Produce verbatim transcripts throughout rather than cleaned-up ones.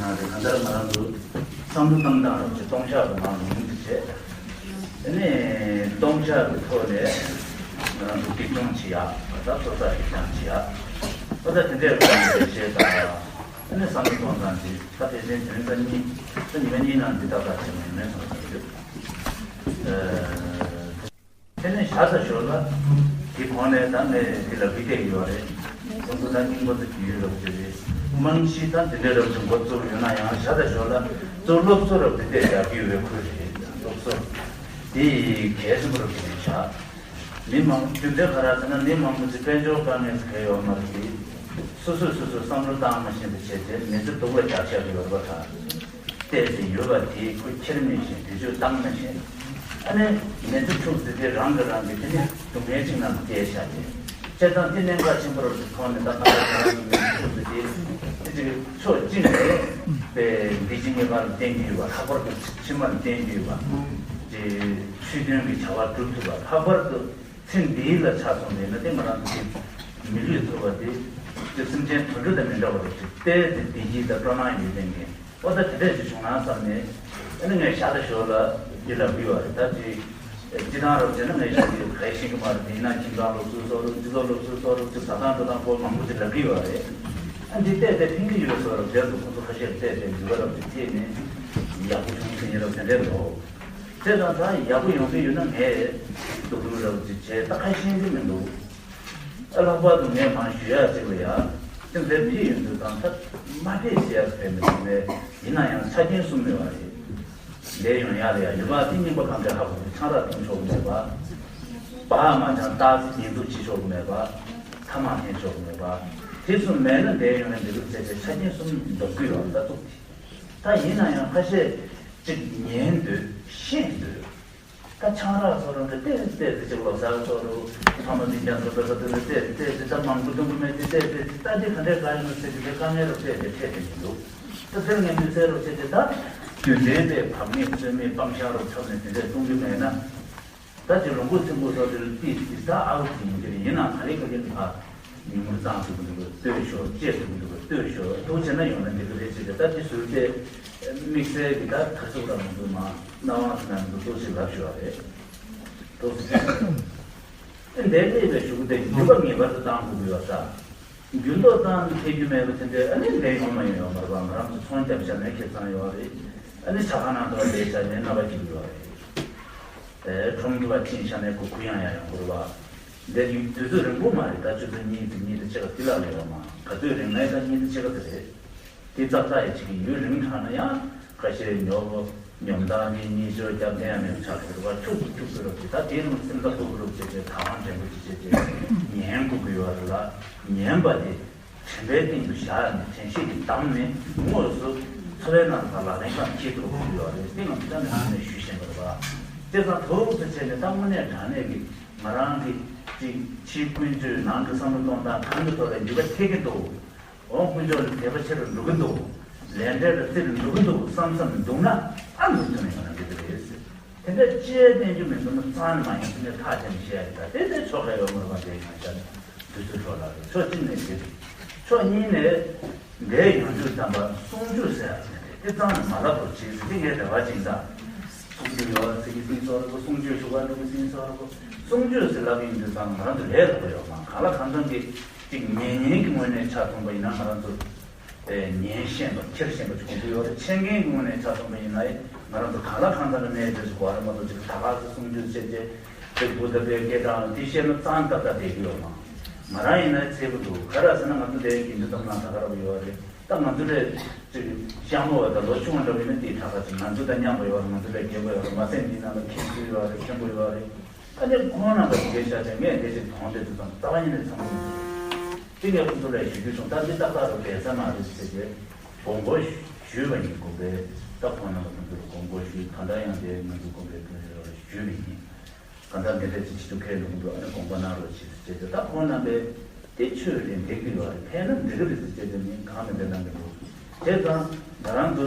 གང་ལྟར་ང་རང་ཚོ་བསམ་བློ་བཏང་སྟངས་རབ་ཀྱི་སྟོང་ཆ་གི་ནང་ལ་མུ་མཐུད་བྱས། དེ་ནས་སྟོང་ཆ་གི་ཐོག་ནས་ང་རང་ཚོ་སྒྲིག་སྦྱོང་བྱེད་ཡག་ད་སོ་སོ་སྒྲིག་སྦྱོང་བྱེད་ཡག་ད་ལྟ་དེ་འདྲའི་སྒོ་ནས་བྱས་དང་། དེ་ནས་བསམ་བློ་གཏོང་སྟངས་ཀྱི་ད་ཕལ་ཆེར་དོན་ཚན་གཉིས་ད་ཉི་མ་གཉིས་ནང་འདི་ཏག་ཏག་བྱས་ནས་ཡོད་མེད་བསམ་བསམ་ཡོད། དེ་ནས་བཞག་ཚར་ཞོར་ལ། དེ་གོང་ནས་ད་ངས་དེ་ལ་བི་བལྟས་ཡོད་རེད། ཁོང་ཚོ་ད་སྙིང་པོ་ཚོ་རྒྱུས་ཡོད་རབས་ཅིག་རེད། རྨང་གཞི་ད་དེ་འདྲའི་རབས་ཅིག་འགོ་བཙུགས་ཡོད་ན་ཡང་བཞག་ཚར་ཞོར་ལ་གཙོ་སློབ་གཙོ་རབས་དེ་བལྟས་བཞག་གི་ཡོད་པའི་ཁུལ་རེད། སློབ་གཙོ་དེ་གལ་ཆེན་པོ་རབས་ཅིག་རེད་བཞག་མི་མང་རྒྱུ་མཚན་ག་རེ་ཟེར་ན་མི་མང་པོ་ཚོས་དཔལ་འབྱོར་དཀའ་ངལ་ཟེར་གང་ཡོད་མ་རེད་དེ། སོ་སོས་སོ་སོའི་བསམ་བློ་བཏང་མ་ཤེས་པ་བྱས་ཏེ་མི་ཚེ་སྡུག་ལ་རྒྱག་བཞག་གི་ཡོད་རེད་པ་ད། བལྟས་ཟིན་ཡོད་པ་དེ་ཁོ་ཁྱེར་མི་ཤེས། བེད་སྤྱོད་བཏང་མི་ཤེས། ཨ་ནི་མི་ཚེ་འཁྱུག་ཟེར་དེ་རང་གི་རང་གི་དེ་ནི་སྡུག་བསྔལ་ཅིག་ནང་དུ་བསྡད་བཞག་དེ། བྱས་ཙང་དེ་གནད་འགག་ཆེན་པོ་རབ་ཏུ་མཐོང་ནས་ད་ག་རེ་ག་རེ་ཡིན་འཁྱུག་ཟེར་དེ་དེ་ཅིག་ཕྱོགས་གཅིག་ནས་པའི་འདི་ཕྱི་གཉིས་ཀ་ལ་བརྟེན་གྱི་ཡོད་པ། ལྷག་པར་དུ་ཕྱི་མར་བརྟེན་གྱི་ཡོད་པ། དེ་ཆོས་དོན་གྱི་བྱ་བ་སྒྲུབ་ཐུབ་པ། ལྷག་པར་དུ་ཚེ་འདིའི་ལ་ཆ་མཚོན་པས་ན་དེ་ང་རང་ཚོ་དེ་མི་ལུས་ཐོབ་པ་དེ་དེ་སེམས་ཅན་དོན་གྲུབ་དང་མི་འདྲ་བ་རེད་ཅིག་སྟེ་དེ་བདེ་སྐྱིད་དང་སྤྲོ་སྣང་ཡོད་ལྡན་གྱི། ཨོ་ད་དེ་འདྲ་ཞིག་བྱུང་ན་བསམ་ནས་ཨ་ནི་ངས་ཤ་སྟག་ཞོར་ལ་འདི་ལབ་གི་ཡོད་རེད། ད་དེ་སྤྱི་བཏང་རབ་བྱས་ན་ངས་ཤ་དེ་ག་ཡེ་ཤེས་ཀྱི་མ་རེད། དེ་ཡིན་ན་ཁྱིམ་ཚང་སློབ་གསོའི་སོགས་རུ་སྤྱི་ཚོགས་སློབ་གསོའི་སོགས་རུ་ཅིག་ཟ་སྟངས་འགྲོ་སྟངས་སྐོར་མང་པོ་ཅིག་ལབ་གི་ཡོད་རེད། ཨ་འདི་བལྟས་བལྟས་ཕན་གི་ཡོད་པའི་བཟོ་འདྲ་བྱས་སོང་། ཁོང་ཚོ་ཁ་ཤས་བལྟས་བལྟས་འདི་ག་རབ་ཅིག་བལྟས་ནས་ཡག་པོ་བྱུང་ཟིན་ཡིན་རབས་དེ་འདྲས་འདུག་དེ་དང་ད་ཡག་པོ་ཡོང་གི་ཡོད་ན་ངས་སྡུག་རུས་རབ་ཅིག་བྱས་ད་ཁ་ཤས་འདི་མི་འདུག་ཨ་ལྷག་པར་དུ་ངས་མང་ཞུ་ཡག་ཅིག་ལ་ཡ། དེ་འདྲ་ཕྱི་ཡོང་དུས་དང་ཐབས་མ་ཕེབས་ཟེར་ཡག་ཕེབས་མི་ཐུབ་ནས་ཡིན་ན་ཡང་ཆ་རྐྱེན་གསུམ་ཡོད་པ་རེད། འདས་ཡོང་ཡག་ལ་ཡ་ཡུལ་བ་དེ་རྙིང་པ་གང་ག་ཧ་གོ་གི་ཆང་རག་འཐུང་ཆོག་གི་མེད་པ། བག་མ་ཆང་སྟག་རྩེ་ཉེས་འཛུགས་བྱེད་ཆོག་གི་མེད་པ། ཐ་མག་འཐེན་ཆོག་གི་མེད་པ། དེ་གསུམ་མེད་ན་འདས་ཡོང་ཡག་འདི་ལུགས་བྱས་ཏེ་ཆ་རྐྱེན་གསུམ་འདོགས་ཀྱི་ཡོད་ད་ཐུག་དེ། ད་ཡིན་ན་ཡང་ཁ་ཤས་ཅིག་ཉན་འདོད་ཤེས་འདོད། ད་ཆང་རག་སོགས་རང་གི་ཏོག་ཙམ་ཏོག་ཙམ་ཅིག་ལོ་གསར་སོགས་རུ་ཕ་མ་འཛིན་རྒྱ་མཚོ་པེ་ས་ཏོག་ཙམ་ཏོག་ཙམ་ཏོག་ཙམ་ད་མང་པོ་གཏོང་གི་མེད་དེ་ཏོག་ཙམ་ཏོག་ཙམ་ད་འདི་ག་འདྲའི་དཀའ་ཡོད་ཟེར་གྱི་དེ་དཀའ་ངལ་རུ་ཏོག་ཙམ་འཕྲད་དེ་མི་འདུག་ད་དེར་ངས་མི་ཟེར་རོ་བྱས་ཏེ་ད་རྒྱུ་མཚན་དེ་བག་མེད་རྩོལ་མེད་སྤང་བྱ་རུ་འཁྲབ་ནས་དེ་འདྲས་གཏོང་གི་མེད་ན། ད་ཅི་ལུང་པོ་ཚིམ་པོ་སོགས་དེ་ལ་ཏིས་ཏིས་ད་ཨའུ་ཐི་ཡིན་གྱི་རེད། ཡིན་ནའང་ག་ལེ་ག་ལེ་ཕ་ཉུང་རུ་གཙང་ཐུབ་ཀྱི་འདུག་ག་ལྟོས་ཤོག་ཅེས་ཐུབ་ཀྱི་འདུག་ག་ལྟོས་ཤོག་ཐུགས་ཆེ་ན་ཡོང་ན་འགྲིག་གི་རེད་ཅེས་ཏེ་ད་ཅི་ཟུར་ཏེ་དམིགས་བསལ་གྱི་ད་ཐར་ཚུགས་ར་མི་འདུག་མ་རྣ་དབང་ཚུགས་ན་མི་འདུག་ཏོག་ཙམ་ལབ་ཞུ་བ་རེད། ཏོག་ཙམ་ཅིག་ཨེ་འདས་སླེབས་པའི་གཞུག་གུ་དེ་འགྱུར་བ་ངེས་པར་དུ་བཏང་དགོས་ཀྱི་ཡོད་ས། འགྱུར་ལྡོག་བཏང་ནས་ཐེབས་རྒྱུ་མེད་པ་དེ་འདྲའི་ཨ་ནི་འདས་ཡོང་མ་ཡོང་ཡོད་མ་རེད་པ། ང་རང་ཚོ་ཚོང་རྒྱབ་བྱས་ནས་ཁེ་བཟང་ཡོད་རེད། ཨ་ནི་ཆ་ཁང་ནང་དུ་བསྡད་བྱས་ནས་རྣམ་པ་སྐྱིད་པོ་ཡོད་རེད། ཨེ་ཁྲོམ་དུ་བ་ཕྱིན་ཤ་ནས་གོ་ཁུ་ཡང་ཡང་ཡོང་དགོས་རེད་བ། འདིར་ཡུན་དུས་ཚོད་རིང་པོ་མ་རེད། ད་ཆུ་ཚོད་གཉིས་དང་གཉིས་དང་ཕྱེད་ཀ་དེ་ལ་ལས་བ་མ་ག་ཚོད་རིང་ན་ཡང་ད་གཉིས་དང་ཕྱེད་ཀ་དེ་རེད། དེ་ཙག་ཙག་ཡི་ཅིག་གི་ཡུན་རིང་དྲགས་ན་ཡང་ཁ་ཤས་ཉོ་བོ་ཉོ་མདང་གི་གཉིས་ཤོར་རྒྱབ་ལྡན་ཡང་མེད་ཆགས་འགྲོ་བ་ཁྱུག་ཏུ་ཁྱུག་ཏུ་རུབ་ཅིག་ད་དེ་རིང་སེམས་ཐག་ཐུག་རུབ་ཅིག་ཅེས་ད་དབང་དྲན་པོ་ཅིག་བྱས་ཏེ་ཉན་དགོས་ཀྱི་ཡོད་རེད་ལ། ཉན་པ་དེ། དྲན་པའི་སྟེང་དུ་བཞག་ནས་དྲན་ཤེས་ཀྱིས་བསྡམས་ནས་དངོས་སུ་འཚོ་བའི་ནང་དུ་ལག་ལེན་སྟངས་ཁྱེད་ཐུབ་དགོས་ཀྱི་ཡོད་རེད། དེ་ང་ཚོ་ད་ནས་ནས་ཞུས་བཞིན་པ་རེད་པ། བྱས་ཙང་དོགས་སུ་བྱས་ནས་ད་དངོས་གནས་དྲང་གནས་ཀྱི་ང་རང་གི་ཅིག་ཕྱིའི་ཀུན་སྤྱོད་ནང་གི་བསམ་བློ་གཏོང་སྟངས་གང་གི་ཐོག་ལ་འགྱུར་བ་ཐེབས་ཀྱི་འདུག་འོ་དཀོན་མཆོག་ལ་དད་པ་ཆེ་རུ་འགྲོ་གི་འདུག་ལས་འབྲས་ལ་བརྩི་རུ་འགྲོ་གི་འདུག་བསམ་བསམ་འདུག་ན་ཨ་འདུག་ཐུབ་ནས་ང་རང་འགྲིག་གི་རེད་ཟེར། དེ་འདྲ་ཅེས་བསྟན་རྒྱུ་མི་འདུག་ན་རྩ་ནས་མ་ཡིན་ཟེར་ནས་ཐག་བཅད་ནས་བཤད་ཡ་རེད། ད་དེ་ཚོའི་ཆོ་ག་ཡོད་མ་རེད་པ། དེ་ང་ཅག་དུས་ཚོད་འཕྲོ་བརླག་རེད། ཕྱོགས་གཅིག་ནས་དེ་རེད། ཕྱོགས་གཉིས་ནས་འདས་ཡོང་རྒྱུ་ཙམ་པ་གསུང་རྒྱུ་ཟེར་ཡ་ཟེར་ནས་དེ་རྩ་ནས་མ་ལབ་རོགས་བྱེད་ཟེར། དེ་ངའི་རེ་བ་ཅིག་ད། གསུང་རྒྱུ་ཡོད་ཚིག་གི་སྲིད་སོགས་རེད་གོ། གསུང་རྒྱུ་ཞུ་བ་འགྲོ་གི་སྲིད་སོགས་རེད་གོ། གསུང་རྒྱུ་ཟེར་ལབ་ཡིན་དུས་ཙང་ང་རང་ཚོ་ལས་རོགས་ཡོད་མ་གང་ལ་གང་འཚམ་གྱི་ཅིག་ཉན་མཁན་གྱི་ངོས་ནས་ཆ་མཚོན་པ་ཡིན་ན་ང་རང་ཚོ། ཨེ་ཉན་ཤེས་པ་ཁྱེར་ཤེས་པ་ཅིག་དགོས་ཀྱི་ཡོད་རེད། འཆད་མཁན་གྱི་ངོས་ནས་ཆ་མཚོན་པ་ཡིན་ན་ང་རང་ཚོ་གང་ལ་གང་འཚམ་ལ་གནས་དེ་ཚོ་གོ་བ་རེད་མ་གཏོགས་ཅིག་ད་ག་སེ་གསུང་རྒྱུ་བཤད་རྗེས་ཅིག་བུ་ད་པའི་སྐད་གྲགས་དེ་བཤད་ན་གཙང་ཏག་ཏག་བསྡད་ཀྱི་ཡོད་མ། ང་རང་ཡིན་ན་ཚད་པོ་འདུག་ག་རེ་ཟེར་ན་ང་ཚོ་དེ་དགེ་འདུན་ཚང་ནང་ད་ག་རེ་ཡོད་རེད། ད་ང་ཚོ་ལས་ཅིག་ཤ་མོ་བ་དང་ལོ་ཆུང་བ་འདྲ་བོ་ཡིན་ན་དེ་ད་ག་ཅིག་ང་ཚོ་དང་མཉམ་པ་ཡོད་རེད། ང་ཚོ་ལས་རྒན་པ་ཡོད་རེད། མ་ཟད་འདི་ནང་ལ་མཁན་ཚུལ་ཡོད་རེད། མཁན་པོ་ཡོད་རེད། ཨ་ནི་ཁོང་རྣམ་པ་དེ་འདྲའི་ཤ་ཆེན་ངས་འདི་ཅིག་མཐོང་དེ་ཚོ་དང་རྩ་བ་ཉིད་ནས་འཚམ་པོ་མི་འདུག་དེ་ངས་ཁོང་ཚོ་ལ་ཞུ་རྒྱུ་བྱུང་། ད་འདི་ཏག་ཏག་རུ་བསྡད་ས་མ་རེད་ཟེར་ཏེ་དགོངས་སྐོར་ཞུས་པ་ཡིན། དགོངས་པའི་ད་ཁོང་རྣམ་པ་ཁོང་ཚོ་ལ་དགོངས་སྐོར་ཞུས། གང་ལྟར་ཡང་དེ་ང་ཚོ་དགོངས་པའི་དོན་ཞུས་པ་ཡིན། གང་ལྟར་འདི་འདྲ་ཅིག་བྱེད་རྒྱུ་ཁས་ལེན་དགོས་འདུག་ཨ་ནི་དགོངས་པ་གནང་རོགས་བྱེད་ཟེར་ཏེ་ད་ཁོང་རྣམ་པས་དེ་ཆོས་ལས་འདེགས་ཀྱི་ཡོད་རེད། ཕན་ན་འགྲིག་གི་རེད་ཟེར་ཏེ་ནི་གང་མི་འདྲ་གནང་གི་འདུག་བྱས་ཙང་ང་རང་ཚོ་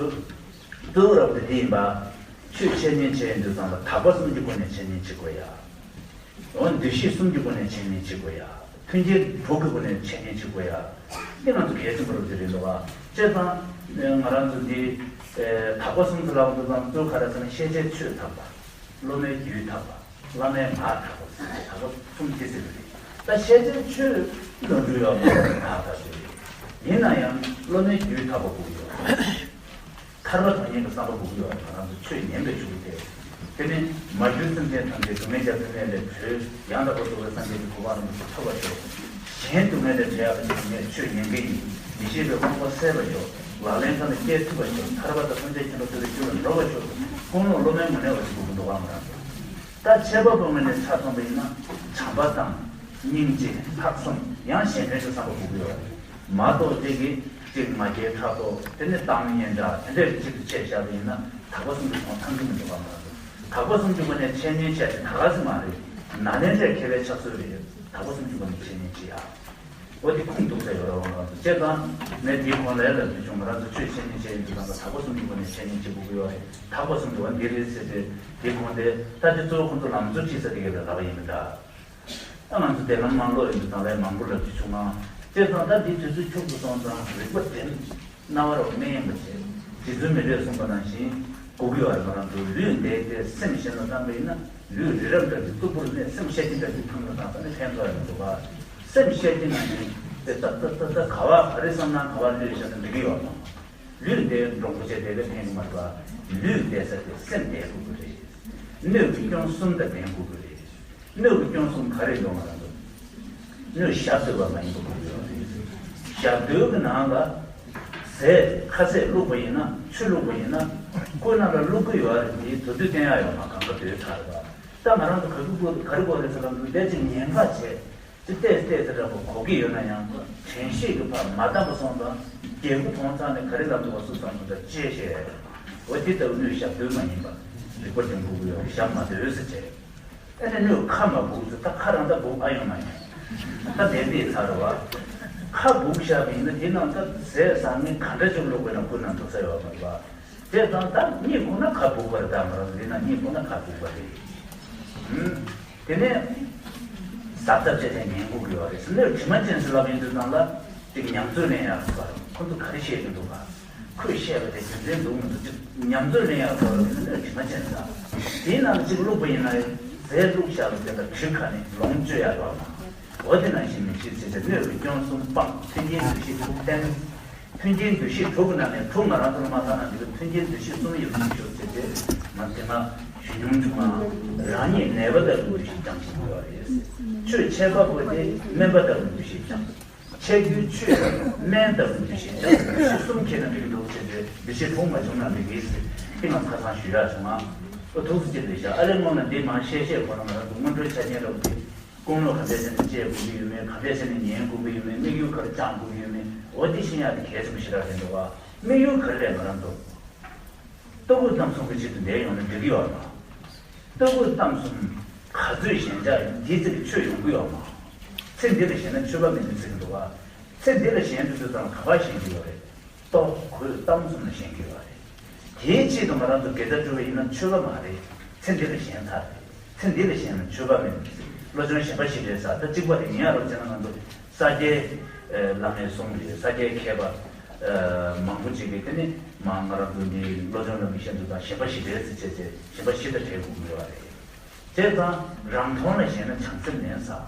གཙོ་བོ་རབ་ཏུ་དེ་ཡིན་པ། ཆོས་འཆད་ཉན་བྱས་ཡོང་དུས་ཙམ་ལ་དག་པ་གསུམ་གྱི་སྒོ་ནས་འཆད་ཉན་བྱེད་དགོས་ཡ། འོ་འདུ་ཤེས་གསུམ་གྱི་སྒོ་ནས་འཆད་ཉན་བྱེད་དགོས་ཡ། མཐུན་རྐྱེན་དྲུག་གི་སྒོ་ནས་འཆད་ཉན་བྱེད་དགོས་ཡ། འདི་ང་ཚོ་གལ་ཆེན་པོ་རུ་དེ་རེད་འདུག་ག་བྱས་ཙང་ ང་རང་ཚོ་འདི་དག་པ་གསུམ་དུ་ལབ་འདུག་ཙང་གཙོ་ག་རེ་ཟེར་ན། ཤེས་བྱའི་ཆོས་དག་པ། སློབ་མའི་རྒྱུད་དག་པ། བླ་མའི་ངག་དག་པ། དག་པ་གསུམ་དེ་ཟེར་གི་རེད། ད་ཤེས་བྱའི་ཆོས་ལོ་རྒྱུས་ཡོད་མ་རེད། ངག་དག་པ་རེད། ཡིན་ན་ཡང་སློབ་མའི་རྒྱུད་དག་པ་དགོས་ཀྱི་ཡོད་རེད། ཐར་པ་དོན་གཉེར་གྱི་བསམ་པ་དགོས་ཀྱི་ཡོད་རེད། ང་རང་ཚོ་ཆོས་ཉན་པའི་གཞུག་དེ། དེ་ནི་མ་གྱུར་སེམས་ཅན་ཐམས་ཅད་སྡུག་བསྔལ་རྒྱ་མཚོའི་གནས་ལས་གྲོལ། ཡང་དག་པར་རྫོགས་པའི་སངས་རྒྱས་ཀྱི་གོ་འཕང་རིན་པོ་ཆེ་ཐོབ་པར་ཤོག། གཞན་སྡུག་བསྔལ་ལས་གྲོལ་ཡག་གི་ཆེད་དུ་ངས་ཆོས་ཉན་གྱི་ཡིན། མི་ཤེས་པའི་རྨོངས་པ་སེལ་བར་ཤོག། ལག་ལེན་ཁང་ལ་སྐྱེལ་ཐུབ་པར་ཤོག། ཐར་པ་དང་ཐམས་ཅད་མཁྱེན་པ་ཐུབ་པའི་རྒྱུ་ལ་འགྲོ་བར་ཤོག། ཀུན་སློང་སློབ་མའི་ངོ་ནས་བ་ཞིག་དགོས་ཀྱི་འདུག་གམ། ང་རང་ཚོ་ད་འཆད་པ་པོའི་ངོས་ནས་ཆ་མཚོན་པ་ཡིན་ན། བྱམས་པ་དང་། སྙིང་རྗེ། ལྷག་བསམ། ཡང་གཞན་ཕན་གྱི་བསམ་པ་དགོས་ཀྱི་ཡོད་རེད། མ་གཏོགས་དེ་གིས་གཅིག་མ་སྐྱེས་ཕྲག་དོག་དེ་ནས་གཏམ་སྙན་གྲགས་དེ་འདྲའི་གཅིག་ཏུ་ཆད་བཞག་པ་ཡིན་ན། དག་པ་གསུམ་གྱི་དོན་ཚང་གི་མི་འདུག་གམ། ང་རང་ཚོ་དག་པ་གསུམ་གྱི་སྒོ་ནས་འཆད་ཉན་བྱས་ཏེ་ད་ག་ཟེ་མ་རེད། ནཱ་ལེནྡྲའི་མཁས་པའི་ཕྱག་སྲོལ་རེད། དག་པ་གསུམ་གྱི་སྒོ་ནས་འཆད་ཉན་བྱེད་ཡ། འོ་དེ་ཁུངས་གཏུགས་ས་ཡོད་རེད་པ། ང་རང་ཚོ་བྱས་ཙང་ངས་དེའི་གོང་ལ་ལབ་དུས་ཀྱང་། ང་རང་ཚོ་ཆོས་འཆད་ཉན་བྱེད་ཡོང་དུས་ཙང་། ད་དག་པ་གསུམ་གྱི་སྒོ་ནས་འཆད་ཉན་བྱེད་དགོས་ཀྱི་ཡོད་རེད། དག་པ་གསུམ་གྱི་སྒོ་འདི་རེད་ཟེར་ཏེ། དེའི་གོང་དེ་ད་དེ་གཙོ་བོ་ཁོང་ཚོ་ལམ་གཙོ་ཁྲིད་ས་དེ་ག་ལ་ལབ་པ་ཡིན་མི་འདྲ། ད་ང་ཚོ་དེ་ལམ་མ་ལོག་ཡོང་དུས་ཙང་ལས་མང་པོ་ལབ་རྒྱུ་བྱུང་ང་། བྱས་ཙང་ད་འདི་དུས་ཚོད་འཁྱུག་ཏུ་སོང་ཙང་རིག་པ་བསྒྲིམས། རྣ་བ་རོ་སྨན་ཡིན་པ་བྱས། རྗེ་བཙུན་མི་ལས་གསུངས་པ་ནང་བཞིན་དགོས་ཀྱི་ཡོད་རེད། ང་རང་ཚོ་ལུས་འདས་ཏེ་སེམས་གཞན་ལ་བཏང་པ་ཡིན་ན། ལུས་རི་རབ་འདྲ་གི་སྟུག་པོར་གནས། སེམས་ཤ་ཁྱི་འདྲ་གི་ཐང་ལ་བཏང་ཙང་ནི་ཕན་ཐོགས་ཡོད་མི་འདུག་ག། སེམས་ཤ་ཁྱི་ནང་བཞིན་དེ་ཏག་ཏག་ཏག་ཏག་ག་བ་ག་རེ་བསམ་ན་ག་བ་ལུས་བཞག་ན་འགྲིག་གི་ཡོད་མ། ལུས་འདས་འགྲོ་མགོ་བྱས་བསྡད་པའི་ཕན་གྱི་མ་རེད་པ། ལུས་འདས་ས་དེ་སེམས་འདས་དགོས་ཀྱི་རེད། སྣོད་ཀྱི་སྐྱོན་གསུམ་དང་ལྡན་དགོས་ཀྱི་རེད། སྣོད་ཀྱི་སྐྱོན་གསུམ་ག་རེ་འདུག་ང་རང་ཚོ། སྣོད་ཞབས་བརྟོལ་བ་མ་ཡིན་པ་དགོས་ཀྱི་ཡོད་རེད། ཞབས་བརྟོལ་གྱི་ནང་ལ་ཟས་ཁ་ཟས་བླུགས་པ་ཡིན་ན། ཆུ་བླུགས་པ་ཡིན་ན། ཁོའི་ནང་ལ་བླུགས་ཀྱི་ཡོད་རེད། དེའི་དུ་དུ་བསྟན་ཡག་ཡོད་མ། གང་ག་དུས་ཚར་བ། ད་ང་རང་ཚོ་ག་གི་དགོས་ག་རེ་དགོས་རེད་ཟེར་ལ། འདུག་བསྡད་ཅིག་ཉེན་ཁ་བྱས། ཅི་ལྟས་ལྟས་ཟེར་འདྲ་པོ་གོ་གི་ཡོད་ན་ཡང་། དྲན་ཤེས་ཀྱི་ཕར་མ་བཏང་པ་སོང་ཙང་། རྒྱལ་པོ་མཐོང་ཚང་ནས་ག་རེ་ལབ་འདུག་བ། སུ་ཚང་དུ་ད་ཅེས་བཤད། འོ་དེ་ལྟ་བུ་སྣོད་ཞབས་བརྟོལ་མ་ཡིན་པ། རིག་པ་འདྲེན་དགོས་ཀྱི་ཡོད། ཞབས་མ་བརྟོལ་ཟེར་བྱས། ཨ་ནི་སྣོད་ཁ་མ་སྦུག་ཚེ་ད་ཁ་རང་ད་སྦུག་ཨ་ཡོང་མ་ཡོང་། ད་དེ་འདི་ཚར་བ། ཁ་སྦུག་བཞག་པ་ཡིན་ན་དེ་ནང་ད་ཟས་བཟང་ངན་ག་འདྲ་ཅིག་བླུགས་པ་ཡིན་ན་ཀུན་ན་འདུག་ས་ཡོད་མ་རེད་པ། དེ་དང་ད་གཉིད་ཁུག་ན་ཁ་སྦུག་པ་རེད། ད་མ་རང་འདི་ན་གཉིད་ཁུག་ན་ཁ་སྦུག་པ་རེད། ཨུམ། དེ་ནས་ཟབ་ཟབ་བྱས་ཏེ་ཉན་དགོས་ཀྱི་ཡོད་རེད། སྣོད་དྲི་མ་ཅན་ཟེར་ལབ་ཡོང་དུས་ཙང་ལ་ཅིག་ཉམས་ཚོད་ལེན་ཡག་ཟེར་བ། ཁོ་ཚོ་ག་རེ་བཤད་ཀྱི་འདུག་ག། ཁོས་བཤད་པ་དེ་རྒྱུ་མཚན་འདུག་མི་འདུག་ཅིག་ཉམས་ཚོད་ལེན་ཡག་ཟེར་བ་ཡིན་ན་སྣོད་དྲི་མ་ཅན་ཟེར། དེའི་ནང་ལ་ཅིག་བླུགས་པ་ཡིན་ན། ཟས་བླུགས་བཞག་པ་དེ་ལ་གྲི་ཁ་ནས་ལོངས་སྤྱོད་ཡག་ཡོད་མ། འོ་དེ་ནང་བཞིན་མི་ཤེས་ཟེར་ཏེ། སྣོད་ཀྱི་སྐྱོན་གསུམ་སྤངས། མཐུན་རྐྱེན་འདུ་ཤེས་དྲུག་བསྟེན། མཐུན་རྐྱེན་འདུ་ཤེས་དྲུག་གི་ནང་ནས་དྲུག་ང་རང་ཚོར་མ་ཚང་ན་འགྲིག་གི། མཐུན་རྐྱེན་འདུ་ཤེས་གསུམ་ཡོད་མི་ཤོག་ཟེར་ཏེ། ང་དེ་སྔ་ཞུ་མྱོང་བྱུང་ང་། རང་ཉིད་ནད་པ་ལྟ་བུའི་འདུ་ཤེས་སྦྱང་བཞིན་ཡོད་རེད། ཆོས་འཆད་པ་པོ་དེ་སྨན་པ་ལྟ་བུའི་འདུ་ཤེས་སྦྱང་། འཆད་རྒྱུའི་ཆོས་སྨན་ལྟ་བུའི་འདུ་ཤེས་སྦྱང་། འདུ་ཤེས་གསུམ་འཁྱེར་ན་འགྲིག་གི་འདུག་ཟེར་ཏེ། འདུ་ཤེས་དྲུག་མ་བྱུང་ན་འགྲིག་གི་ཟེར་ཏེ་ང་ཁ་སང་ཞུས་ཡག་བྱུང་ང་། ཨོ་ཐུགས་རྗེ་ཆེ་ལེ་ཤ། ཨ་ལས་སྔོན་ལ་འདི་མ་བཤད་བཤད་གོ་ན། ང་རང་ཚོ་སྔོན་འགྲོའི་ཆ་རྐྱེན་རབ་དེ། དཀོན་མཆོག་ག་འདྲས་བྱས་ནས་སྤྱད་དགོས་ཀྱི་ཡོད་མེད། ག་འདྲས་བྱས་ནས་ཉན་དགོས་ཀྱི་ཡོད་མེད། དམིགས་ཡུལ་ག་རེ་བཅང་དགོས་ཀྱི་ཡོད་མེད། འོ་དེ་ཤེས་ཡག་དེ་གལ་ཆེན་པོ་ཞེ་དྲག་རེད་འདུག་བ། དམིགས་ཡུལ་ག་རེ་རེད། ང་རང་ཚོ་ལྟོ་གོས་གཏམ་གསུམ་གྱི་ཆེད་དུ་འདིར་ཡོང་ན་འགྲིག་གི་ཡོད་མ། ལྟོ་གོས་གཏམ་གསུམ་ག་ཚོད་ཞེན་ཆགས་ཡོད་ན་དེའི་ཚེ་གི་ཆོས་ཡོང་གི་ཡོད་མ། ཚེ་འདི་ལ་ཞེན་ན་ཆོས་པ་མིན་ཟེར་གྱི་འདུག་བ། ཚེ་འདི་ལ་ཞེན་དུས་ཚོད་ཙམ་ག་པར་ཞེན་གྱི་ཡོད་རེད། ལྟོ་གོས་གཏམ་གསུམ་ལ་ཞེན་གྱི་ཡོད་རེད། དེའི་ཆེད་དུ་ང་རང་ཚོ་དགེ་རྩ་སྒྲུབ་པ་ཡིན་ན་ཆོས་པ་མ་རེད། ཚེ་འདི་ལ་ཞེན་ཚར་རེད། ཚེ་འདི་ལ་ཞེན་ན་ཆོས་པ་མིན། བློ་སྦྱོང་ཞེན་པ་ཞི་བྱེད་ཟེར། ད་གཅིག་པ་རེད། ཡིན་ཡང་རོགས་བྱས་ན་ང་ཚོ་ས་སྐྱའི་བླ་མའི་གསུང་རེད། ས་སྐྱའི་མཁས་པ་མང་པོ་ཅིག་གིས་དེ་ནི་མ་ང་རང་ཚོ་འདི་བློ་སྦྱོང་ལ་མི་ཞེན་དུ་དང་ཞེན་པ་ཞི་བྱེད་ཟེར་བྱས་བྱས། ཞེན་པ་ཞི་དང་བྲལ་དགོས་ཀྱི་ཡོད་རེད། བྱས་ཙང་རང་མཐོང་ལ་ཞེན་ན་བྱང་སེམས་མེད་ཟེར།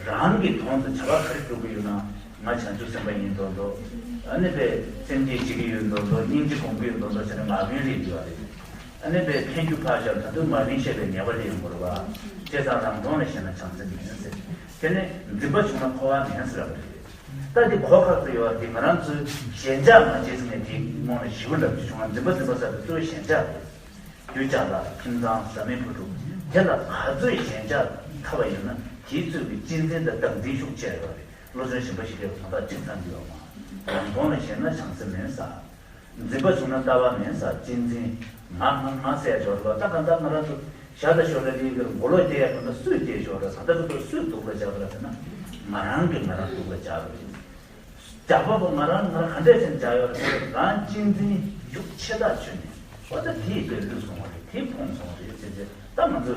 རང་གི་དོན་དུ་བྱ་བ་ག་རེ་སྒྲུབ་ཀྱི་ཡོད་ན། ང་བྱང་ཆུབ་སེམས་དཔའ་ཡིན་མདོག་མདོག་ཨ་ནི་པའི་སེམས་བསྐྱེད་བྱེད་ཀྱི་ཡོད་མདོག་མདོག་སྙིང་རྗེ་སྒོམ་གྱི་ཡོད་མདོག་མདོག་བྱས་ནས་མ་བིན་རེད་འདུག་བ་རེད། ཨ་ནི་པའི་ཕན་རྒྱུ་ཕར་བཞག་ད་དུང་མ་བིན་བཤད་པའི་ཉེས་པ་ལས་ཡོང་དགོས་རེད་བ། བྱས་ཙང་རང་མཐོང་ལ་ཞེན་ན་བྱང་སེམས་མེད་ཟེར། དེ་ནས་འཛིན་པ་བྱུང་ན་འཁོར་བ་མེད་ཟེར་བ་རེད། ད་འདི་གོ་ཁག་ཏུ་ཡོད་པ་འདི་ང་རང་ཚོས་ཞེན་ཆགས་མ་བྱས་ཟེར་ནས་དེའི་སྔོན་ལ་ཞི་བ་ལབ་རྒྱུ་བྱུང་བ། འཛིན་པ་འཛིན་པ་ཟེར་དུས་གཙོ་བོ་ཞེན་ཆགས་རེད། རྒྱུ་ཅག་ལ་ཁྱིམ་ཚང་བཟའ་མི་བུ་ཕྲུག་དེ་ལ་ག་ཚོད་ཞེན་ཆགས་ཐལ་བ་ཡོད་ན་དེའི་ཚོད་ཀྱི་གཅེས་འཛིན་དང་བདག་འཛིན་ཤུགས་ཆེ་ཡོད་རེད། བློ་སྦྱོང་ཞེན་པ་ཞི་བྱེད་དོན་དག་གཅིག་ཚང་གི་ཡོད་མ། རང་དོན་ལ་ཞེན་ན་བྱང་སེམས་མེད་ཟེར། འཛིན་པ་བྱུང་ན་ལྟ་བ་མེད་ཟེར། གཅེས་འཛིན། ང་ང་ང་ཟེར་ཡ་ཞོར་ལ། ད་གང་ལྟར་ང་རང་ཚོ་ཞག་དང་ཞོར་ལ་རིག་གི་མགོ་ལོག་སྐྱེ་ཡ་གང་ལྟར་སུས་སྐྱེ་ཞོར་ལ། ད་ལྟ་ཁོ་ཚོ་སུས་སྡུག་ལ་བཞག་པ་ཟེར་ན། ང་རང་གིས་ང་རང་སྡུག་ལ་བཞག་པ་རེད། རྒྱག་པ་པོ་ང་རང་ང་རང་ག་འདྲས་ཟེར་བྱ་ཡོད་རེད། རང་གཅེས་འཛིན་ཤུགས་ཆེ་ཐག་ཆོད་ནས། འོ་ད་དེའི་དེ་ལུས་སོང་བ་རེད། དེ་ཕོངས་སོང་རེད་ཟེར་ཏེ། ད་ང་ཚོ་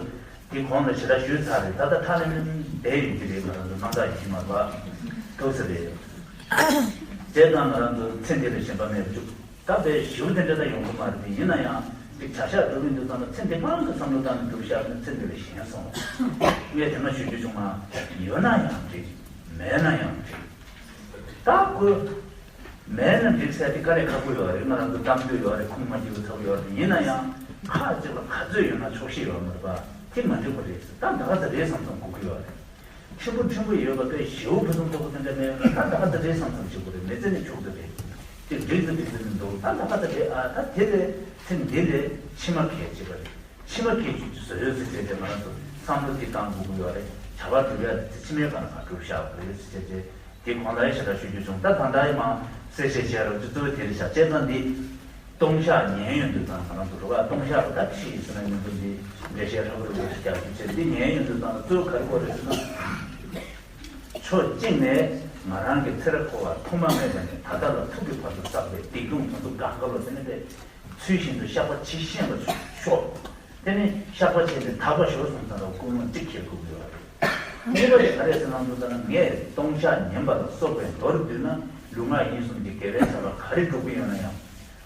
དེ་གོང་ལ་ཞེ་དྲག་ཞུས་ཚར་རེད། ད་ལྟ་ཐ་ལན་བསྡད་ཡོད་ཀྱི་རེད། ང་རང་ཚོ་དམངས་ཁྲག་ཡིན་གྱི་མ་རེད་པ། ཐུགས་ས་རེད། བྱས་ཙང་ང་རང་ཚོ་ཚེ་འདི་ལ་ཞེན་པ་མེད་པ་བཅུག་ད་བས་ཞུ་དེ་འདྲ་ད་ཡོང་གི་མ་རེད། དེ་ཡིན་ན་ཡང་ཅིག་བྱ་བཞག་སྒྲུབ་ཡིན་དུས་ཙམ་ལ་ཚེ་འདི་སྔོན་གྱི་བསམ་བློ་བཏང་ནས་སྒྲུབ་བཞག་ནས་ཚེ་འདི་ལ་ཞེན་སོང་བ། ངས་དེ་སྔ་ཞུ་རྒྱུ་བྱུང་ང་། ཡོད་ན་ཡང་འགྲིག་མེད་ན་ཡང་འགྲིག་ད་ཁོ། མེད་ན་འགྲིག་ཟེར་དེ་དཀའ་ལས་ཁག་པོ་ཡོད་རེད། ང་རང་ཚོ་གཏམ་རྒྱུད་ཡོད་རེད། ཁུངས་མ་འཁྱོལ་བའི་ཚབ་ཡོད་རེད། ཡིན་ན་ཡང་ཁ་གཅིག་ལ་ག་ཚོད་ཡོད་ན་ཆོག་ཤེས་ཡོད་མ་རེད་པ། དེ་མ་འགྲིག་པ་རེད་ཟེར། ད་ད་ག་ཚོད་རེད་བསམ་བསམ་གོ་གི་ཡོད་རེད། ཕྲན་བུ་ཕྲན་བུ་ཡོད་པ་དཔེ་ཞེ་པོ་ཕུན་སུམ་ཚོགས་པོ་དེ་འདྲ་མེད་ཡོད་ན་ད་ད་ག་ཚོད་རེད་བསམ་བསམ་བྱེད་དགོས་རེད། མི་ཚེ་ནི་འཁྱུག་ཙམ་རེད། དེ་འགྲིག་ཙམ་འགྲིག་ཙམ་མི་འདུག་ད་ད་ག་ཚོད་རེད་ཨ། ད་དེ་ལས་ཚེ་འདི་ལས་ཕྱི་མ་གལ་ཆེ་བ་རེད། ཕྱི་མ་སྐད་ཅིག་བཟོ་ཡོད་ཟེར་བྱས་ཏེ་ང་རང་ཚོ་བསམ་བློ་དེ་བཏང་དགོས་ཀྱི་ཡོད་རེད། བྱ་བ་སྒྲུབ་ཡ་དེ་ཕྱི་མའི་ཁ་ལ་ཕར་སྒྲུབ་བཞག་དགོས་ཟེར་བྱས་ཏེ་དེ་གོང་ལ་ཡང་ཞེ་དྲག་ཞུ་རྒྱུ་བྱུང་། ད་ད་ལྟ་ཡི་མ་གསལ་བཤད་བྱས་རོགས་ཀྱི་གཙོ་བོ་དེ་རེད་ཤག་བྱས་ཙང་འདི་ལྟུང་བཤགས་ཉན་ཡོང་དུས་ཙང་ང་རང་ཚོ་རོགས་ལ་ལྟུང་བཤགས་ལ་ད་ཅི་ཡིན་ཟེར་ན་ཉིན་ཐོ་འདི་འགྲེལ་བཤད་ཧྲ་གི་རུ་རུ་རྒྱག་རྒྱུ་བྱས། འདི་ཉན་ཡོང་དུས་ཙང་གཙོ་བོ་ག་རེ་དགོས་རེད་ཟེར་ན། ཕྱོགས་གཅིག་ནས་ང་རང་གི་ཚེ་རབས་འཁོར་བ་ཐོག་མ་མེད་པ་ནས་ད་ལྟ་ལ་ཐུག་གི་བར་དུ་བསགས་པའི་སྡིག་ལྟུང་དེ་ཚོ་གང་ག་ལོ་དེ་ནས་དེ་ཚུལ་བཞིན་དུ་བཤགས་པ་ཇི་ཤེས་པ་ཤོག་དེ་ནས་བཤགས་པ་བྱས་ཏེ་དག་པ་ཤོག་གསུངས་ཙང་ལ་ཀུན་སློང་གཅིག་འཁྱེར་དགོས་ཀྱི་ཡོད་རེད། གཉིས་པ་དེ་ག་རེ་ཟེར་ན་འདུག་ཟེར་ན་ངས་ལྟུང་བཤགས་ཉན་པ་ལ་སོགས་པའི་མདོར་བསྡུས་ན་ལུས་ངག་ཡིད་གསུམ་གྱི་དགེ་བའི་བྱ་བ་ག་རེ་སྒྲུབ་ཀྱི་ཡོད་ན་ཡང་།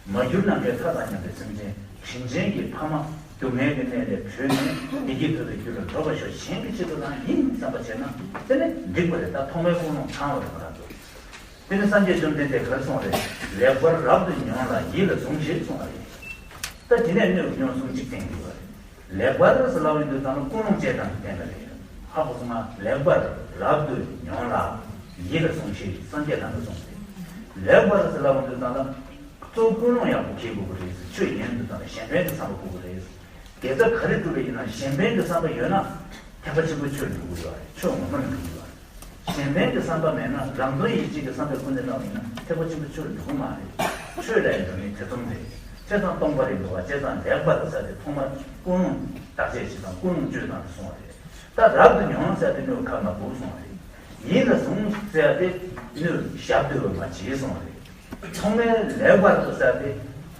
མ་གྱུར་ནམ་མཁའི་མཐའ་དང་མཉམ་པའི་སེམས་ཅན་དྲིན་ཅན་གྱི་ཕ་མ་སྡུག་བསྔལ་གྱི་གནས་ལས་གྲོལ་ནས་བདེ་སྐྱིད་ཐོབ་པའི་རྒྱུ་ལ་འགྲོ་བ་ཤོག་གཞན་གྱི་ཆེད་དུ་རང་ཡིན་བསམ་པ་བྱས་ན་དེ་ནི་འགྲིག་པ་རེད། ད་ཐོག་མའི་ཀུན་སློང་ཚང་བ་རེད་ང་རང་ཚོ། དེ་ནི་སངས་རྒྱས་བཅོམ་ལྡན་འདས་ག་རེ་གསུངས་པ་རེད། ལེགས་པར་རབ་ཏུ་མྱོང་ལ་ཡིད་ལ་ཟུངས་ཤིག་གསུངས་པ་རེད། ད་དེ་ནས་སྣོད་ཀྱི་མྱོང་གསུམ་གཅིག་བསྟན་གྱི་ཡོད་རེད། ལེགས་པར་ཟེར་ལབ་ཡོང་དུས་ཙམ་ལ་ཀུན་སློང་བཅས་དང་བསྟན་པ་རེད། ཧ་གོ་སོང་ང་། ལེགས་པར་རབ་ཏུ་མྱོང་ལ་ཡིད་ལ་ཟུངས་ཤིག་སངས་རྒྱས་ལ་ནི་གསུངས་ཏེ། ལེགས་པར་ཟེར་ལབ་ཡོང་དུས་ཙམ་ལ་གཙོ་བོ་ཀུན་སློང་ཡག་པོ་འཁྱེར་དགོས་ཀྱི་རེད་ཟེར། ཆོས་ཉན་དུས་ཙམ་ལ་གཞན་ཕན་གྱི་བསམ་པ་དགོས་ཀྱི་རེད། དགེ་རྩ་ག་རེ་སྒྲུབ་པ་ཡིན་ན་གཞན་ཕན་གྱི་བསམ་པ་ཡོད་ན་ཐེག་པ་ཆེན་པོའི་ཆོས་འགྲུབ་ཀྱི་ཡོད་རེད། ཆོས་ངོ་མ་ནས་འགྲུབ་ཀྱི་ཡོད་རེད། གཞན་ཕན་གྱི་བསམ་པ་མེད་ན་རང་དོན་ཡིད་བྱེད་ཀྱི་བསམ་པའི་ཀུན་ནས་བསླངས་ཡིན་ན་ཐེག་པ་ཆེན་པོའི་ཆོས་འགྲུབ་ཀྱི་མ་རེད། ཆོས་ལ་ཡང་འགྲོ་ནི་ཐེ་ཚོམ་རེད། བྱས་ཙང་སྟོང་པ་རེད་འདུག་བ། བྱས་ཙང་ལེགས་པར་ཟེར་ཏེ་ཐོག་མར་ཀུན་སློང་བདག་གཅེས་བྱེད་དང་ཀུན་སློང་བཅོས་དང་དེ་གསུངས་པ་རེད། ད་རབ་ཏུ་མྱོང་ཟེར་ཏེ་སྣོད་ཁ་ལ་བུ་གསུངས་པ་རེད། ཡིད་ལ་ཟུངས་ཟེར་ཏེ་སྣོད་ཞབས་བསྡུས་པ་མ་བྱེད་གསུངས་པ་རེད། ཐོག་མའི་ལེགས་པར་དུ་ཟེར་ཏེ།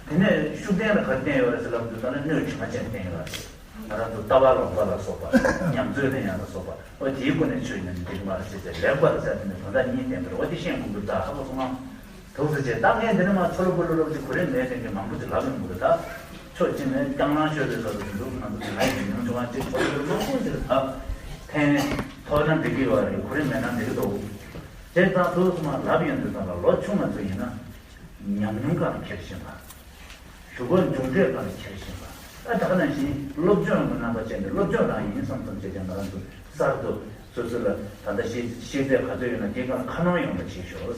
དེ་ནས་ཤུགས་བསྟན་ལ་ག་རེ་བསྟན་ཡོད་རེད་ཟེར་ལབ་དུས་ད་ནི་སྣོད་དྲི་མ་ཅན་བསྟན་ཡོད་རེད། ང་རང་ཚོ་ལྟ་བ་ལོག་པ་ལ་སོགས་པ། ཉམས་ཚོད་ལེན་ཡག་ལ་སོགས་པ། འོ་དེའི་སྒོ་ནས་ཆོས་ཉན་འགྲིག་མ་རེད་ཟེར་ཏེ་ལེགས་པར་ཟེར་དེ་ནི་དོན་དག་གཉིས་བསྟན་པ་རེད། འོ་དེ་ཤེས་དགོས་ཀྱི་ད་ཧ་གོ་སོང་ང་། དུག་ཟེར་བྱས་ད་ངས་འདི་ནས་མ་ཚོ་ལ་བུ་ལུ་ལོག་ཅིག་གོ་རིམ་མེད་དེ་འདྲ་མང་པོ་ཅིག་ལབ་ཡོང་གི་རེད་ད། ཕྱོགས་གཅིག་ནས་སྐྱང་ལང་ཤོར་བའི་བཟོ་འདྲ་འདུག་ང་ཚོ་དེ་ང་ཡི་མྱོང་བྱུང་བ་ཅིག་ཚོ་ལ་མང་པོ་ཅིག་ལབ། ཕན་ཐོགས་ན་འགྲིག་གི་ཡོད་རེད། གོ་རིམ་མེད་ན་འགྲིག་གི་འདུག་བྱས་ཙང་དུས་གསུམ་ལ་ལབ་ཡོང་དུས་ཙམ་ལ་ལོ་ཆུང་བ་ཚོ་ཡིན་ན་ཉམས་མྱོང་སྒང་ལ་འཁྱེར་བཞིན་པ། གཞུག་གུ་མཇུག་འབྲས་སྒང་ལ་འཁྱེར་བཞིན་པ། ཨ་ད་ག་ནང་བཞིན་སློབ་སྦྱོང་གི་རྣམ་པ་ཅན་དེ་སློབ་སྦྱོང་རང་ཡིན་བསམ་བསམ་བྱས་ཀྱང་ང་རང་ཚོ་གསར་དུ་སོ་སོ་ལ་ད་ལྟ་ཤེས་ཤེས་ཚད་ག་ཚོད་ཡོད་ན་དེ་སྒང་ལ་ཁ་སྣོན་ཡོང་བ་བྱེད་ཤོག་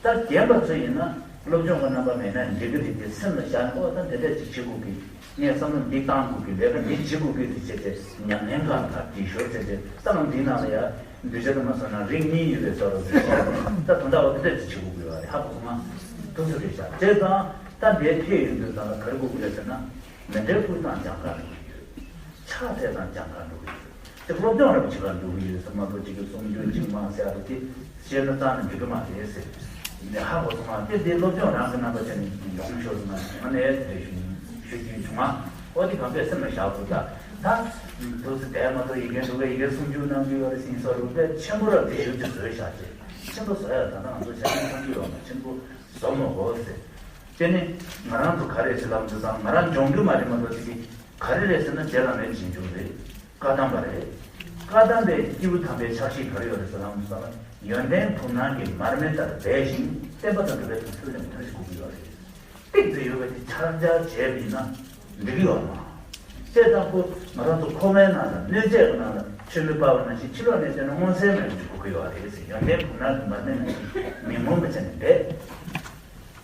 ད་རྒན་པ་ཚོ་ཡིན་ན་སློབ་སྦྱོང་གི་རྣམ་པ་མེད་ན་འགྲིག་གི་རེད་དེ་སེམས་ལ་བཞག་ནས་ཨོ་ད་འདི་འདྲ་ཅིག་བྱེད་དགོས་ཀི། ངས་བསམ་བློ་འདི་བཏང་དགོས་ཀྱི་ལས་ཀ་འདི་བྱེད་དགོས་ཀྱི་ཟེར་བྱས་ཏེ་ཉམས་ལེན་སྒང་ལ་ཕར་དེ་ཤོར་ཟེར་ཏེ་ད་ལམ་འདི་ནང་ལ་ཡ་འདུས་བྱས་དུ་མ་སོང་ན་རིགས་གཉིས་ཡོད་པའི་བཟོ་འདྲ་ཟེར་བྱས་ད་དོན་དག་འོ་དེ་འདྲ་ཅིག་བྱེད་དགོས་ཀྱི་ཡོད་རེད། ཧ་གོ་སོང་ང་། དུ་ཚོད་རེད་ཤག་བྱས་ཙང་ད་འདིར་ཕེབས་ཡོང་དུས་ཙང་ལ་ག་རེ་དགོས་ཀྱི་རེད་ཟེར་ན་མི་འདྲའི་སྤུས་དང་སྦྱང་ག་འགྲོ་གི་ཡོད། ཕྱག་འཚལ་དང་སྦྱང་ག་འགྲོ་གི་ཡོད། དེ་སློབ་སྦྱོང་རབ་བྱེད་པར་འགྲོ་གི་ཡོད་ཟེར་མ་གཏོགས་གཅིག་གི་གསུང་རྒྱུན་གཅིག་མ་ཟེར་ཡ་དེ་ཤེས་ན་རྩ་ནས་འགྲིག་གི་མ་རེད་ཟེར། འདི་ཧ་གོ་སོང་ང་། དེ་དེ་སློབ་སྦྱོང་རང་གི་རྣམ་པ་ཅན་ནས་ཡོང་ཤོར་སོང་ང་། ང་ནས་དེ་ཞུ་ཞུ་རྒྱུ་བྱུང་ང་། ཨོ་དེ་གང་པས་སེམས་ལ་བཞག་དགོས་ད། ད་འདུག་སེ་བསྡད་མ་གཏོགས་ཡི་གེ་འདུག་གས་ཡི་གེ་གསུང་རྒྱུ་གནང་རྒྱུ་ཡོད་རེད་ཟེར་ཡིན་སོགས་རུ་པས་ཆེན་པོ་རབ་དེ་ཡོད་ཀྱི་བཟོས་བཞག་ཅེས་ཆེན་པོ་བཟོ་ཡ་ད་ལྟ་ང་ཚོ་བྱ་ངན་ཐམས་ཅད་ཡོད་མ་ཆེན་པོ་བཟོ་མ་དགོས་ཟེར། དེ་ནི་ང་རང་ཚོ་ག་རེ་ཟེར་ལབ་འདུག་ཙང་ང་རང་སྦྱོང་རྒྱུ་མ་རེད་མ་གཏོགས་དེ་གི་ག་རེ་རེད་ཟེར་ན་རྗེ་བླ་མའི་རྗེས་འཇུག་རེད། བཀའ་གདམས་པ་རེད། བཀའ་གདམས་པའི་སྐྱེས་བུ་དམ་པའི་ཕྱག་བཞེས་ག་རེ་ཡོད་རེད་ཟེར་ལབ་འདུག་ཙང་ཡོན་ཏན་ཕུག་ནག་གི་མར་མེ་ལྟར་སྦས་ཤིང་བསྟན་པ་དང་འགྲོ་བའི་དོན་ཐོས་ལེན་ཐོས་ཤིག་དགོས་ཀྱི་ཡོད་རེད། ཏིག་ཙི་ཡོད་པ་དེ་ཆར་འཇག་བྱས་པ་ཡིན་ན་འགྲིག་གི་ཡོད་མ། བྱས་ཙང་ཁོ་ང་རང་ཚོ་ཁོ་མའི་ནང་ལ་གནོད་བྱེད་ཀྱི་ནང་ལ་ཆོས་མེད་པ་བ་ནང་བཞིན་ཕྱི་ལོགས་ནས་བལྟས་ན་མངོན་གསལ་མེད་པ་ཅིག་དགོས་ཀྱི་ཡོད་རེད་ཟེར། ཡོན་ཏན་ཕུག་ནག་གི་མར་མེ་ནང་བཞིན་མི་མངོན་པ་བྱས་ནས་བསྡད།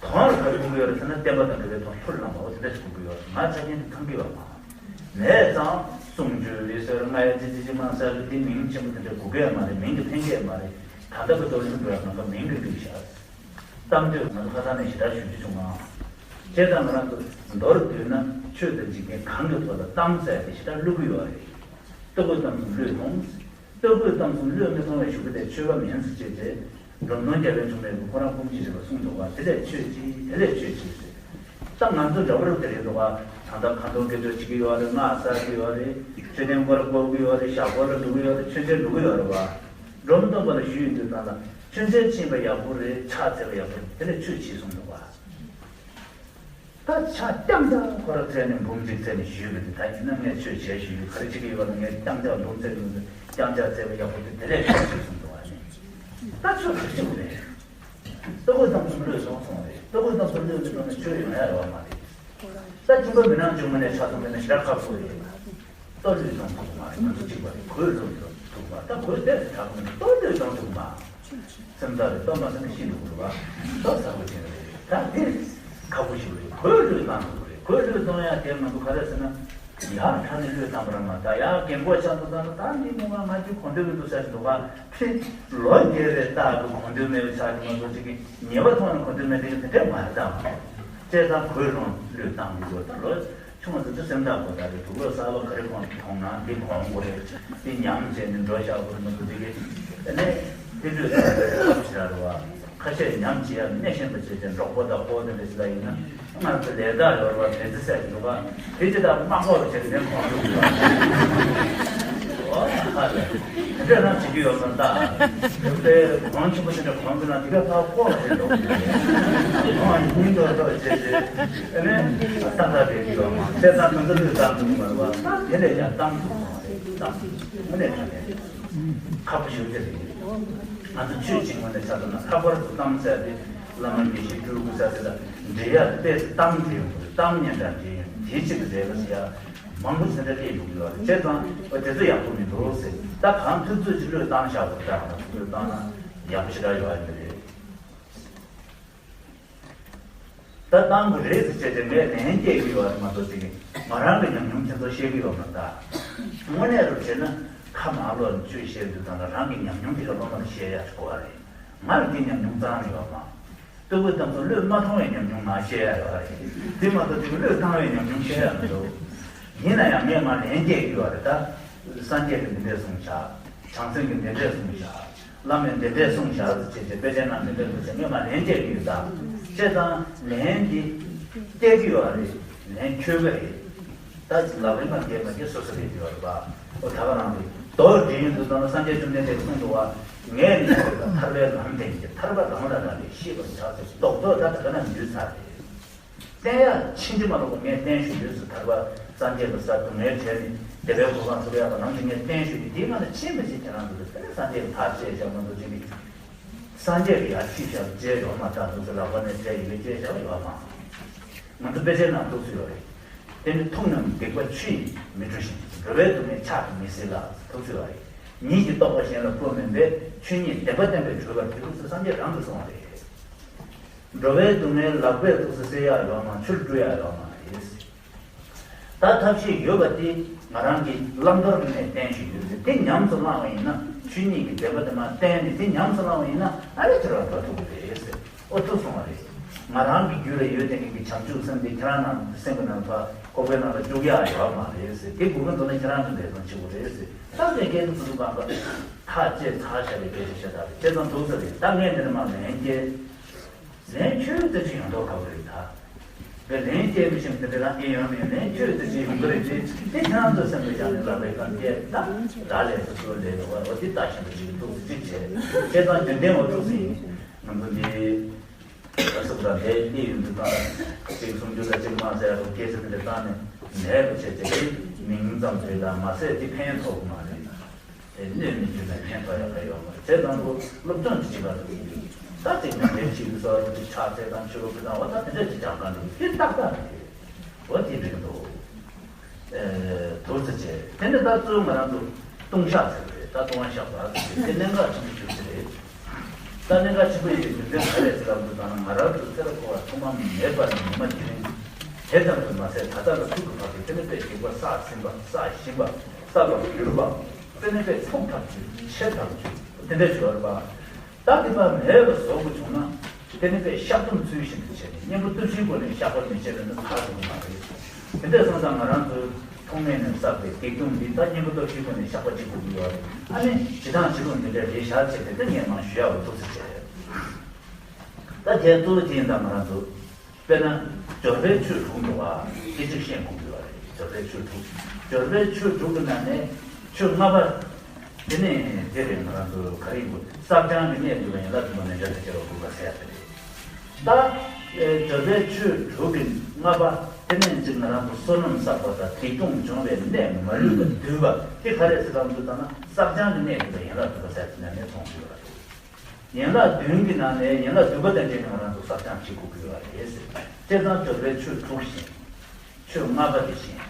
གང་ལ་ག་རེ་དགོས་ཀྱི་ཡོད་རེད་ཟེར་ན་བསྟན་པ་དང་འགལ་བའི་དོན་ཐོས་ལེན་མ་འོ་དེ་འདྲ་ཞིག་དགོས་ཀྱི་ཡོད་རེད། ང་ཆ་རྐྱེན་དེ་ཐང་གི་ཡོད་མ། མེད་ཙང་གསུང་ཆོས་ལུགས་སྲོལ་ལྔ་ཡ་ཙི་ཙི་ཅི་མ་ཟེར་གི་དེ་མིང་ཆེན་པོ་དེ་འདྲ་དགོས་ཀྱི་ཡོད་མ་རེད། མིང་གི་ཕན་གྱི་ཡོད་མ་རེད། ད་ལྟ་བུ་དོ་ཡིན་འགྲོ་ཡ་ནང་ག་མིང་གི་འགྲིག་ཤག་གཏམ་དུས་ང་ཚོ་ཁ་སང་ནས་ཞེ་དྲག་ཞུ་རྒྱུ་བྱུང་ང་། བྱས་ཙང་ང་རང་ཚོ་མདོར་བསྡུས་ན་ཆོས་དང་འཇིག་རྟེན་གང་གི་ཐོག་ལ་གཏམ་ཟེར་དེ་ཞེ་དྲག་བླུག་གི་ཡོད་རེད། ལྟོ་གོས་གཏམ་གསུམ་བློས་ཐོངས། ལྟོ་གོས་གཏམ་གསུམ་བློས་མི་ཐོངས་པའི་ཞུ་གི་དེ་ཆོས་པ་མིན་ཟེར་བྱས་ཏེ། འབྲོམ་སྟོན་རྒྱལ་པོའི་འབྱུང་གནས་ཀྱི་ཁོ་རང་སྐུ་མཆེད་ཅེས་པ་གསུངས་འདུག་བ། དེ་ལས་ཆོས་ཅི། དེ་ལས་ཆོས་ཅི་ཟེར། ད་ང་ཚོ་འདྲ་བོ་རུ་དེ་རེད་འདུག་བ། ད་ལྟ་ཁ་འདོན་སྐད་སྒྲོག་བྱེད་ཀྱི་ཡོད་རེད། སྔགས་བསགས་ཀྱི་ཡོད་རེད། མཆོད་རྟེན་སྐོར་སྐོར་གྱི་ཡོད་རེད། ཞྭ་སྐོར་ལ་འགྲོ་གི་ཡོད་རེད། མཆོད་མཇལ་འགྲོ་གི་ཡོད་རེད་བ། འབྲོམ་སྟོན་པ་ལ་ཞུས་ཡོང་དུས་ཙང་ལ། ཆོས་འབྲེལ་ཕྱིན་པ་ཡག་པོ་རེད། ཕྱག་འཚལ་བ་ཡག་པོ་རེད། དེ་ལས་ཆོས་བྱེད་གསུངས་འདུག་བ། ད་ཕྱག་རྐྱང་རྐྱང་ཁོ་ར་འཚལ་ནས་འབུམ་གཅིག་འཚལ་ནས་ཞུས་པ་དེ། ད་ཡིན་ན་ངས་ཆོས་བྱས་ཞུས་ཡོད། ག་རེ་བྱེད་ཀྱི་ཡོད་པ་ལ། ངས་རྐྱང་རྐྱང་འབུམ་འཚལ་ཡོང་དུས་རྐྱང་རྐྱང་འཚལ་བ་ཡག་པོ་དེ་དེ་ལས་ཆོས་བྱེད་གསུངས་འདུག་བ་ནི། ད་ཆོས་ག་རེ་བྱེད་དགོས་རེད། ལྟོ་གོས་གཏམ་གསུམ་བློས་གཏོང་གསུངས་རེད། ལྟོ་གོས་གཏམ་གསུམ་བློས་མི་གཏོང་ན་ཆོས་ཡོང་ཡ་རེད་བ་མ་རེད། ད་སྦྱིན་པ་མི་གནང་བྱུང་མ་ནས་ཆ་ཚང་མེད་ན་ཞེ་དྲག་ཁག་པོ་རེད། ལྟོ་བློས་གཏོང་ཐུབ་མ་རེད། ང་ཚོ་གཅིག་པ་རེད། གོས་བློས་གཏོང་ཐུབ་མ། ད་གོས་དེ་དྲག་མ་རེད། ལྟོ་བློས་གཏོང་ཐུབ་མ། སེམས་ཐག་རེད། ལྟོ་མ་ཟ་ན་ཤི་འགྲོ་གི་རེད་བ། ལྟོ་ཟ་དགོས་ཀྱི་རེད། ད་དེ་ཁག་པོ་ཞིག་རེད། གོས་བློས་གཏོང་ཐུབ་རེད། གོས་བློས་གཏོང་ཡ་དེ་ང་ཚོ་ག་རེ་ཟེར་ན། ཡར་ཕྲ་ནས་བློས་བཏང་པ་ར་མ། ད་ཡར་རྒན་གོག་ཆགས་འདུག་ད་ད་འདི་ནི་ང་ང་ཅིག་གོ་འདོད་མི་འདུག་ཟེར་གྱི་འདུག་ག་ཕྱིན་ལོ་བརྒྱད་རེ་ལྟ་གི་གོ་འདོད་མེད་པའི་ཆ་གི་ང་ཚོ་ཅིག་གི་ཉེས་པ་མཐོང་ནས་གོ་འདོད་མེད་དེ་གི་དེ་འདྲས་མ་རེད་ད། བྱས་ཙང་གོས་རང་བློས་བཏང་གི་ཡོད། ད་ལོ་ཆུང་བ་ཚོ་ཚོ་སེམས་ཐག་གོ་ད་རེད། དུག་ལོག་གསར་པ་ག་རེ་གོན་གོན་ན་འདི་གོན་དགོས་རེད། འདི་ཉམས་བྱས་ནས་འགྲོ་བཞག་དགོས་རེད། ང་ཚོ་འདི་གི་ཨ་ནི་དེ་བློས་བཏང་རེད་ཟེར་ར་རེད་བ། ཁ་ཤས་ཉམས་བྱེད་ཡ་མི་ཤེས་པ་བྱས་ཏེ་འབྲོག་པ་དང་ཕོ་དེ་འདྲ་ཞིག་ལ་ཡིན་ན། ང་ཚོ་ལས་ད་ཡོར་བ་བེ་ཙི་ཟེར་གྱི་འདུག་ག་དེ་ཅི་ལྟར་དམག་འོག་ལ་བྱས་ནས་གོང་དུ་འགྲོ་བ། ཨོ་ཧ་ལས། དེ་འདྲ་རང་བྱེད་ཀྱི་ཡོད་མ་རེད་ད། དེ་གོང་ཆེན་པོ་དེ་འདྲ་གོང་གི་ན་དེ་ག་ཕར་ལྐོག་ལ་བྱེད་འགྲོ་གི་འདུག་ཁོང་ཡིན་མདོག་མདོག་བྱས་ཏེ། ཨ་ནི་ཏག་ཏག་བསྡད་ཀྱི་ཡོད་མ་རེད། བྱས་ཙང་དེ་ཚོ་ལུས་བཏང་ཐུབ་མ་རེད་བ། ད་དེ་ལས་ཀྱང་བཏང་ཐུབ་མ་རེད། བཏང་ཐུབ་དངོས་གནས་དྲང་གནས་ཁག་པོ་ཞེ་པོ་ཅིག་རེད། ང་ཚོ་ཆོས་བྱེད་མཁན་ལ་ཆ་མཚོན་ན། ལྷག་པར་དུ་གཏམ་ཟེར་དེ་བླ་མ་དགེ་བཤེས་སྤྲུལ་སྐུ་ཟེར་དེ་ལ་འབྲེལ་ཡ་དཔེ་གཏམ་དེ་ཡོང་གི་རེད། གཏམ་སྙན་གྲགས་འབྲེལ་ཡོང་དེ་གཅིག་རེད་ལ་ཟེར་ཡ་མང་པོ་ཟེར་འདྲ་སླེབས་ཡོང་གི་ཡོད་རེད། བྱས་ཙང་ཨོ་དེ་ཚོ་ཡག་པོ་མི་འདུག་ཟེར། ད་གང་ཐུབ་ཚོད་ཅིག་བློས་བཏང་བཞག་པ་འདྲ། གང་ཐུབ་བློས་བཏང་ན་ཡག་པོ་ཞེ་དྲག་ཡོད་ཨ་ནི་རེད། ད་བཏང་དགོས་རེད་ཟེར་བྱས་ཏེ་ངས་ལན་སྐྱེལ་གི་ཡོད་མ་གཏོགས་ཅིག་ང་རང་གི་ཉམས་མྱོང་དེ་ཚོ་བཤད་གི་ཡོད་མ་རེད་ད། དངོས་གནས་རུ་བྱས་ན་ཁ་མ་ལོག་ནས་ཆོས་བཤད་དུས་ཙམ་ལ་རང་གི་ཉམས་མྱོང་དེ་ག་སློབ་མ་ལ་བཤད་ཡག་གོ་བ་རེད། ང་ལ་དེ་ཉམས་མྱོང་ཙམ་ཡོད་མ། ལྟོ་གོས་གཏམ་ཚོ་བློས་མ་ཐོངས་པའི་ཉམས་མྱོང་ང་བཤད་ཡག་ཡོད་རེད། དེ་མ་གཏོགས་དེ་བློས་བཏང་བའི་ཉམས་མྱོང་བཤད་ཡག་མི་འདུག་ཡིན་ན་ཡང་ངས་མར་ལན་སྐྱེལ་གི་ཡོད་རེད་ད། སངས་རྒྱས་ཀྱིས་འདི་འདྲས་གསུངས་བཞག་བྱང་སེམས་ཀྱིས་འདི་འདྲས་གསུངས་བཞག་བླ་མས་འདི་འདྲས་གསུངས་བཞག་ཟེར་བྱས་ཏེ་དཔེ་ཆ་ནང་འདི་འདྲས་གསུངས་བཞག་ངས་མར་ལན་སྐྱེལ་གྱི་ཡོད་ད། བྱས་ཙང་ལན་འདི་སྐྱེལ་གྱི་ཡོད་རེད། ལན་འཁྱོལ་གྱི་རེད། ད་ལག་ལེན་མ་འཁེལ་མ་འཁེལ་སོ་སོ་རེད་ཡོད་རེད་པ། ཨོ་ད་ག་རང་རེད། མདོར་དྲིལ་ཡོང་དུས་ཙམ་ལ་སངས་རྒྱས་བཅོམ་ལྡན་འདས་གསུངས་འདུག་བ། ངས་ནི་ཆོས་དང་ཐར་པའི་ལམ་བསྟན་གྱི། ཐར་པ་རང་ལ་རང་ལས་ཤེས་པར་བྱ་ཟེར། རྡོག་རྡོག་ད་ད་ག་ན་ཡོད་ཚར་རེད། བསྟན་ཡག་ཕྱིན་ཅི་མ་ལོག་པ་ངས་བསྟན་ཞུས་ཡོད་ཟེར། ཐར་པ་སངས་རྒྱས་ལ་ས་སྡུག་བསྔལ་བྲལ་ནས་བདེ་བའི་གོ་འཕང་ཐོབ་ཡག་པ་ལམ་དེ་ངས་བསྟན་ཞུས་ཡོད། དེའི་ནང་ལ་ཕྱིན་པ་ཞིག་ཁྱེད་རང་ཚོ་ལ་དེ་ནས་སངས་རྒྱས་ཀྱི་ཕར་བཅད་བཞག་མ་གཏོགས་ཅི་མེད། སངས་རྒྱས་ཀྱི་ཡར་ཁྲིད་བཞག་བཅད་ཡོད་མ་རེད། ད་འདུག་ཟེར་ལག་པ་ནས་བཅད་ཡོད་པས་བཅད་བཞག་ཡོད་མ། ང་ཚོ་དཔེ་ཆའི་ནང་འདུག་སེ་ཡོད་རེད། དེ་ནི་ཐུབ་རྣམས་སྡིག་པ་ཆུ་ཡིས་མི་འཁྲུ་ཞིང་། འགྲོ་བའི་སྡུག་བསྔལ་ཕྱག་གིས་མི་སེལ་ལ་ཐུགས་ཚུད་པ་རེད། ཉིད་ཀྱི་རྟོགས་པ་གཞན་ལ་བཀོད་མིན་པས། ཆོས་ཉིད་བདེན་པ་བསྟན་པས་གྲོལ་བར་འགྱུར་ཟེར་སངས་རྒྱས་རང་གིས་གསུངས་པ་རེད། འགྲོ་བའི་སྡུག་བསྔལ་ལག་པས་ཐུགས་སུ་སེལ་ཡག་ཡོད་མ། ཆུར་བཀྲུ་ཡག་ཡོད་མ་རེད། ད་ཐབས་ཤེས་ཡོད་པ་དེ་ང་རང་གི་བླང་དོར་ནས་བསྟན་ཞུས་ཡོད་ཟེར། དེ་ཉམས་སུ་བླངས་པ་ཡིན་ན། ཆོས་ཉིད་ཀྱི་བདེན་པ་དེ་མར་བསྟན་ནས་དེ་ཉམས་སུ་བླངས་པ་ཡིན་ན་ཨ་ནི་ཐར་པ་ཐོབ་ཐུབ་ཀྱི་རེད་ཟེར། ཨོ་ཐུགས་སོང་བ་རེད། ང་རང་གི་རྒྱུད་ལ་ཡོད་དེ་ངེད་ཀྱི་བྱང་ཆུབ་སེམས་དེ་ཁྱེད་རང་ནང་སེམས་ཀྱི་ནང་ཕར་ཁོག་པའི་ནང་ལ་བཅུག་ཡག་ཡོད་མ་རེད་ཟེར། དེ་དགོས་མཁན་འདུག་ན་ཁྱེད་རང་གི་ལས་དོན་བྱེད་དགོས་རེད་ཟེར། ད་དེ་སྐད་དུ་ཚུར་འབངས་པ་ཁ་བཅད་ཚར་བཞག་པའི་སྐད་ཆ་བཤད་ད་རེད། བྱས་ཙང་འདུག་ཟེར་རེད། ད་ངས་འདི་ནས་མར་ལན་སྐྱེལ། ལན་ཁྱོད་ལྟ་ཅི་ཡོང་མདོག་ཁ་པོ་རེད་ད། དེ་ལན་སྐྱེལ་མི་ཤེས་དེ་འདྲ་རང་ཨེ་ཡོང་མེད། ལན་ཁྱོད་ལྟ་ཅི་ཡོང་གི་རེད་དེ། དེ་ཁྱེད་རང་ཚོ་སེམས་ལ་བཞག་ནས་ལབ་པའི་སྐབས་དེ་ད་ར་ལས་སོ་སོ་ལས་ལོ་བ་འོ་དེ་ལྟ་བཞིན་དུ་ཅིག་ཐུགས་སུ་ཅིག་བྱས། བྱས་ཙང་རྒྱུན་ལྡན་འོ་ཐུགས་སུ་ཡིན། ང་ཚོ་འདི་ཨ་སུག་དང་དེ་གླེ་ཡོང་དུས་དང་ཅིག་སུམ་ཅུ་དང་གཅིག་མ་ཟེར་རོ་སྐད་ཆ་དེ་འདྲ་བཏང་ནས་མེད་པ་བྱས་བྱས་ཏེ་མིང་ཙམ་བརྗོད་ལ་མ་ཟད་དེ་ཕན་ཐོགས་མ་རེད། དེ་གནོད་མི་བྱེད་ན་ཕན་ཐོགས་ཡག་ག་ཡོད་མ་རེད། བྱས་ཙང་ཁོ་སློབ་སྦྱོང་ཅིག་བྱེད་པ་རེད། ད་ཅིག་ཉམས་ལེན་བྱེད་དུས་སོ་སོ་ཅིག་ཕྱག་འཚལ་དང་ཆོས་ལུགས་ཀྱི་དང་བ་ད་དེ་འདྲ་ཅིག་སྦྱང་ག་འདུག་དེ་ཏག་ཏག་རེད། འོ་དེ་འགྲིག་འདུག་ཨེ། དུར་ཙི་བྱས། དེ་ནས་ད་གཙོ་བོ་ང་རང་ཚོ་ལྟུང་བཤགས་ཟེར་བ་རེད། ད་ལྟུང་བ་བཤགས་པ་ཟེར་བ་དེ་གནད་འགག་ཆེན་པོ་ཞིག་རེད། ད་གནད་འགག་ཆེན་པོ་ཡིན་པའི་རྒྱུ་མཚན་ག་རེ་ཟེར་ལབ་དུས་ད་ང་རང་ཚོ་ཚེ་རབས་འཁོར་བ་ཐོག་མ་མེད་པ་ནས་ཉི་མ་དེ་རིང་དེ་ཙམ་དུ་མ་ཟད་ད་ལྟ་ལ་ཐུག་གི་བར་དུ་དེ་ནས་དཔེ་སྡིག་པ་བསགས་ཟིན་པ་བསགས་བཞིན་པ་བསགས་པར་གྱུར་པ། དེ་ནས་དཔེ་ཕུགས་ཐག་ཆོད་ཆེ་ཐག་ཆོད་དེ་འདྲ་ཞིག་ཡོད་རེད་པ། ད་དེ་བ་མེད་པ་བཟོ་དགོས་བྱུང་ན། དེ་ནི་དཔེ་བཤགས་སྡོམ་ཚུལ་བཞིན་དུ་བྱས་ནས་གཉེན་པོ་སྟོབས་ཆེའི་སྒོ་ནས་བཤགས་པ་མི་བྱེད་པ་ནི་ཕར་འགྲོ་གི་མ་རེད། དེ་འདྲ་སོང་ཙང་ང་རང་ཚོའི་ཐོག་མེད་ནས་བསགས་པའི་སྡིག་ལྟུང་འདི་ད་གཉེན་པོ་སྟོབས་ཆེའི་སྒོ་ནས་བཤགས་པ་བྱེད་དགོས་ཀྱི་ཡོད་རེད། ཨ་ནི་ཇི་ལྟར་ཇི་ལྟར་འདི་འདྲ་རེད་བཞག་བྱས་ཏེ་ད་ངས་མང་ཞུ་ཡག་འོ་ཐུགས་སུ་བྱས། ད་དེ་གཙོ་བོ་དེ་ཡིན་ད་ང་རང་ཚོ། དཔེར་ན། སྦྱོར་བའི་ཆོས་དྲུག་འདུག་བ། དེ་གཅིག་ཤེས་དགོས་ཀྱི་ཡོད་རེད། སྦྱོར་བའི་ཆོས་དྲུག་སྦྱོར་བའི་ཆོས་དྲུག་གི་ནང་ནས་ཆོས་ལྔ་པ། དེ་ནས་དེ་རེད། ང་རང་ཚོ་ག་རེ་ཡིན་དགོས། བསགས་སྦྱང་གི་གནད་དུ་ཡན་ལག་བདུན་པ་མེ་སྦྱང་དང་བཅས་པ་དགོས་པ་ཟེར་ཡ་དེ་རེད། ད་ཨེ་བརྗོད་པའི་ཆོས་དྲུག་གི་ལྔ་པ་དེ་ནས་ཅིག་ང་རང་ཚོ་བསོད་ནམས་བསགས་པ་དང་སྡིག་ལྟུང་སྦྱོང་བའི་གནད་མ་ལུས་པ་བསྡུས་པ་དེ་ག་རེ་ཟེར་ལབ་འདུག་ད་ན། བསགས་སྦྱང་གི་གནད་དུ་ཡན་ལག་བདུན་པ་ཟེར་དེ་ནས་ནས་མཐོང་དགོས་པ་རེད། ཡན་ལག་བདུན་གྱི་ནང་ནས་ཡན་ལག་བདུན་པ་དང་འབྲེལ་ནས་ང་རང་ཚོ་བསགས་སྦྱང་བྱེད་དགོས་ཀྱི་ཡོད་རེད། བྱས་ཙང་བརྗོད་པའི་ཆོས་དྲུག་བཞིན། ཆོས་ལྔ་པ་དེ་བཞིན།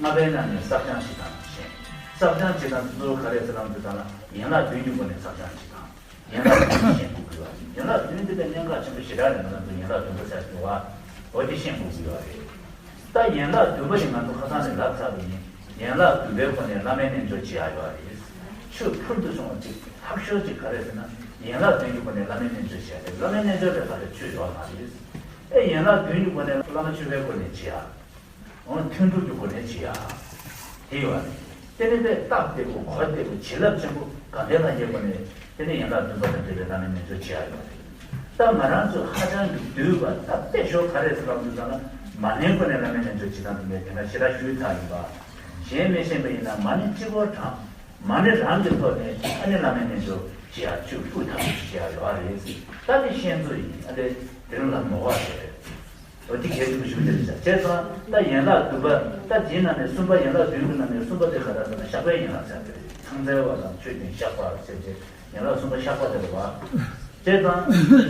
ལྔ་པའི་ནང་ནས་བསགས་སྦྱང་བྱེད་སྟངས་དེ་བཞིན། བསགས་སྦྱང་བྱེད་སྟངས་དེ་ཚོ་ག་རེ་ཟེར་ལབ་འདུག་ད་ན། ཡན་ལག་བདུན་གྱི་སྒོ་ནས་བསགས་སྦྱང་བྱེད་སྟངས། ཡན་ལག་བདུན་ཤེས་དགོས་ཀྱི་ཡོད་རེད། ཡན་ལག་བདུན་འདི་ལ་གནད་འགག་ཆེན་པོ་ཞེ་དྲག་རེད། ང་རང་ཚོ་ཡན་ལག་བདུན་པ་ཟེར་དུས་བ། འོ་དེ་ཤེས་དགོས་ཀྱི་ཡོད་རེད། ད་ཡན་ལག་བདུན་པ་དེ་ང་ཚོ་ཁ་སང་ནས་ལབ་ཚར་བ་ཡིན། ཡན་ལག་བདུན་པའི་སྒོ་ནས་བླ་མའི་རྣལ་འབྱོར་བྱེད་ཡ་ཡོད་རེད། ཆོས་ཕུལ་དུ་བྱུང་བ་ཅིག་ལྷག་ཤོས་ཅིག་ག་རེ་ཟེར་ན། ཡན་ལག་བདུན་གྱི་སྒོ་ནས་བླ་མའི་རྣལ་འབྱོར་བྱེད་ཡ་རེད། བླ་མའི་རྣལ་འབྱོར་ལས་ལྷག་པའི་ཆོས་ཡོད་མ་རེད། ཨེ་ཡན་ལག་བདུན་གྱི་སྒོ་ནས་བླ་མ་མཆོད་པའི་སྒོ་ནས་བྱེད་ཡ། འོ་ཐུན་དྲུག་གི་སྒོ་ནས་བྱེད་ཡ། དེ་ཡོད་རེད། དེ་ནི་དཔེ་སྟབས་བདེ་པོ་གོ་བདེ་པོ་བྱིན་རླབས་ཆེན་པོ་དགའ་ལྡན་ལྷ་འདྲེའི་སྒོ་ནས་དེ་ནི་ཡན་ལག་བདུན་པ་དང་འབྲེལ་བའི་བླ་མའི་རྣལ་འབྱོར་བྱེད་ཡ་ཡོད་རེད། ད་ང་རང་ཚོས་ཧ་ཅང་གི་བསྡུས་པ་ད་དཔེ་ཤོག་ག་རེ་ཟེར་ལབ་འདུག་ཟེར་ན། མ་ཎིའི་སྒོ་ནས་བླ་མའི་རྣལ་འབྱོར་བྱེད་སྟངས་དེ་འདྲ་དེ་འདྲ་ཞེ་དྲག་ཞུས་ཚར་ཡིན་པ། གཞན་མི་ཤེས་པ་ཡིན་ན་མ་ཎི་གཅིག་པོ་བགྲང་། མ་ཎི་རང་གི་ཐོག་ནས་ཨ་ནི་བླ་མའི་རྣལ་འབྱོར་བྱེད་ཡ་ཆོས་ཕུལ་ཐབས་བྱེད་ཡ་ཡོད་རེད། ད་དེ་ཤེས་ཚོད་ཡིན། ཨ་ནི་དེ་རིང་ལ་མོ་བ་རེད། འོ་དེ་གལ་ཆེན་པོ་ཞིག་རེད་ཤག་བྱས་ཙང་ད་ཡན་ལག་བདུན་པ། ད་དེའི་ནང་ནས་གསུམ་པ། ཡན་ལག་བདུན་གྱི་ནང་ནས་གསུམ་པ་དེ་ག་རེ་ཟེར་ན་བཤགས་པའི་ཡན་ལག་ཟེར་དེ་རེད། ཚངས་པའི་བ་དང་མཆོད་ཅིང་བཤགས་པ་ཟེར་ཏེ་ཡན་ལག་གསུམ་པ་བཤགས་པ་དེ་རེད་བ། བྱས་ཙང་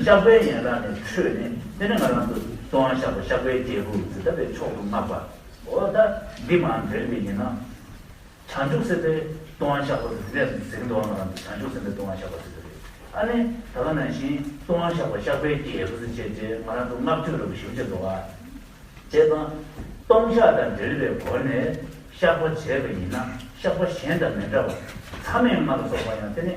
བཤགས་པའི་ཡན་ལག་ནས་འཕྲོས་ནས་དེ་ནས་ང་རང་ཚོ་ལྟུང་བ་བཤགས་པ། བཤགས་པའི་རྒྱལ་པོ་ཟེར་ད་པའི་མཆོག་ཏུ་བསྔགས་པ། འོ་ད་འདི་མར་འབྲེལ་བ་ཡིན་ན། བྱང་ཆུབ་སེམས་དཔའི་ལྟུང་བ་བཤགས་པ་དེ་ལས་ཟེར་གྱི་འདུག་བ། ང་རང་ཚོ་བྱང་ཆུབ་སེམས་དཔའི་ལྟུང་བ་བཤགས་པ་ཟེར་གྱི་རེད། ཨ་ནི་ད་ག་ནང་བཞིན་ལྟུང་བ་བཤགས་པ་བཤགས་པའི་རྒྱལ་པོ་ཟེར་བྱས་རྗེས་ང་རང་ཚོ་བསྔགས་བརྗོད་རབ་ཞུ་བྱེད་འདུག་བ། བྱས་ཙང་ལྟུང་བཤགས་དང་འབྲེལ་བའི་སྒོ་ནས་བཤགས་པ་བྱས་པ་ཡིན་ན་བཤགས་པ་གཞན་དང་མི་འདྲ་བར་མཚམས་མེད་ལྔ་ལ་སོགས་པ་ཡང་དེ་ནི་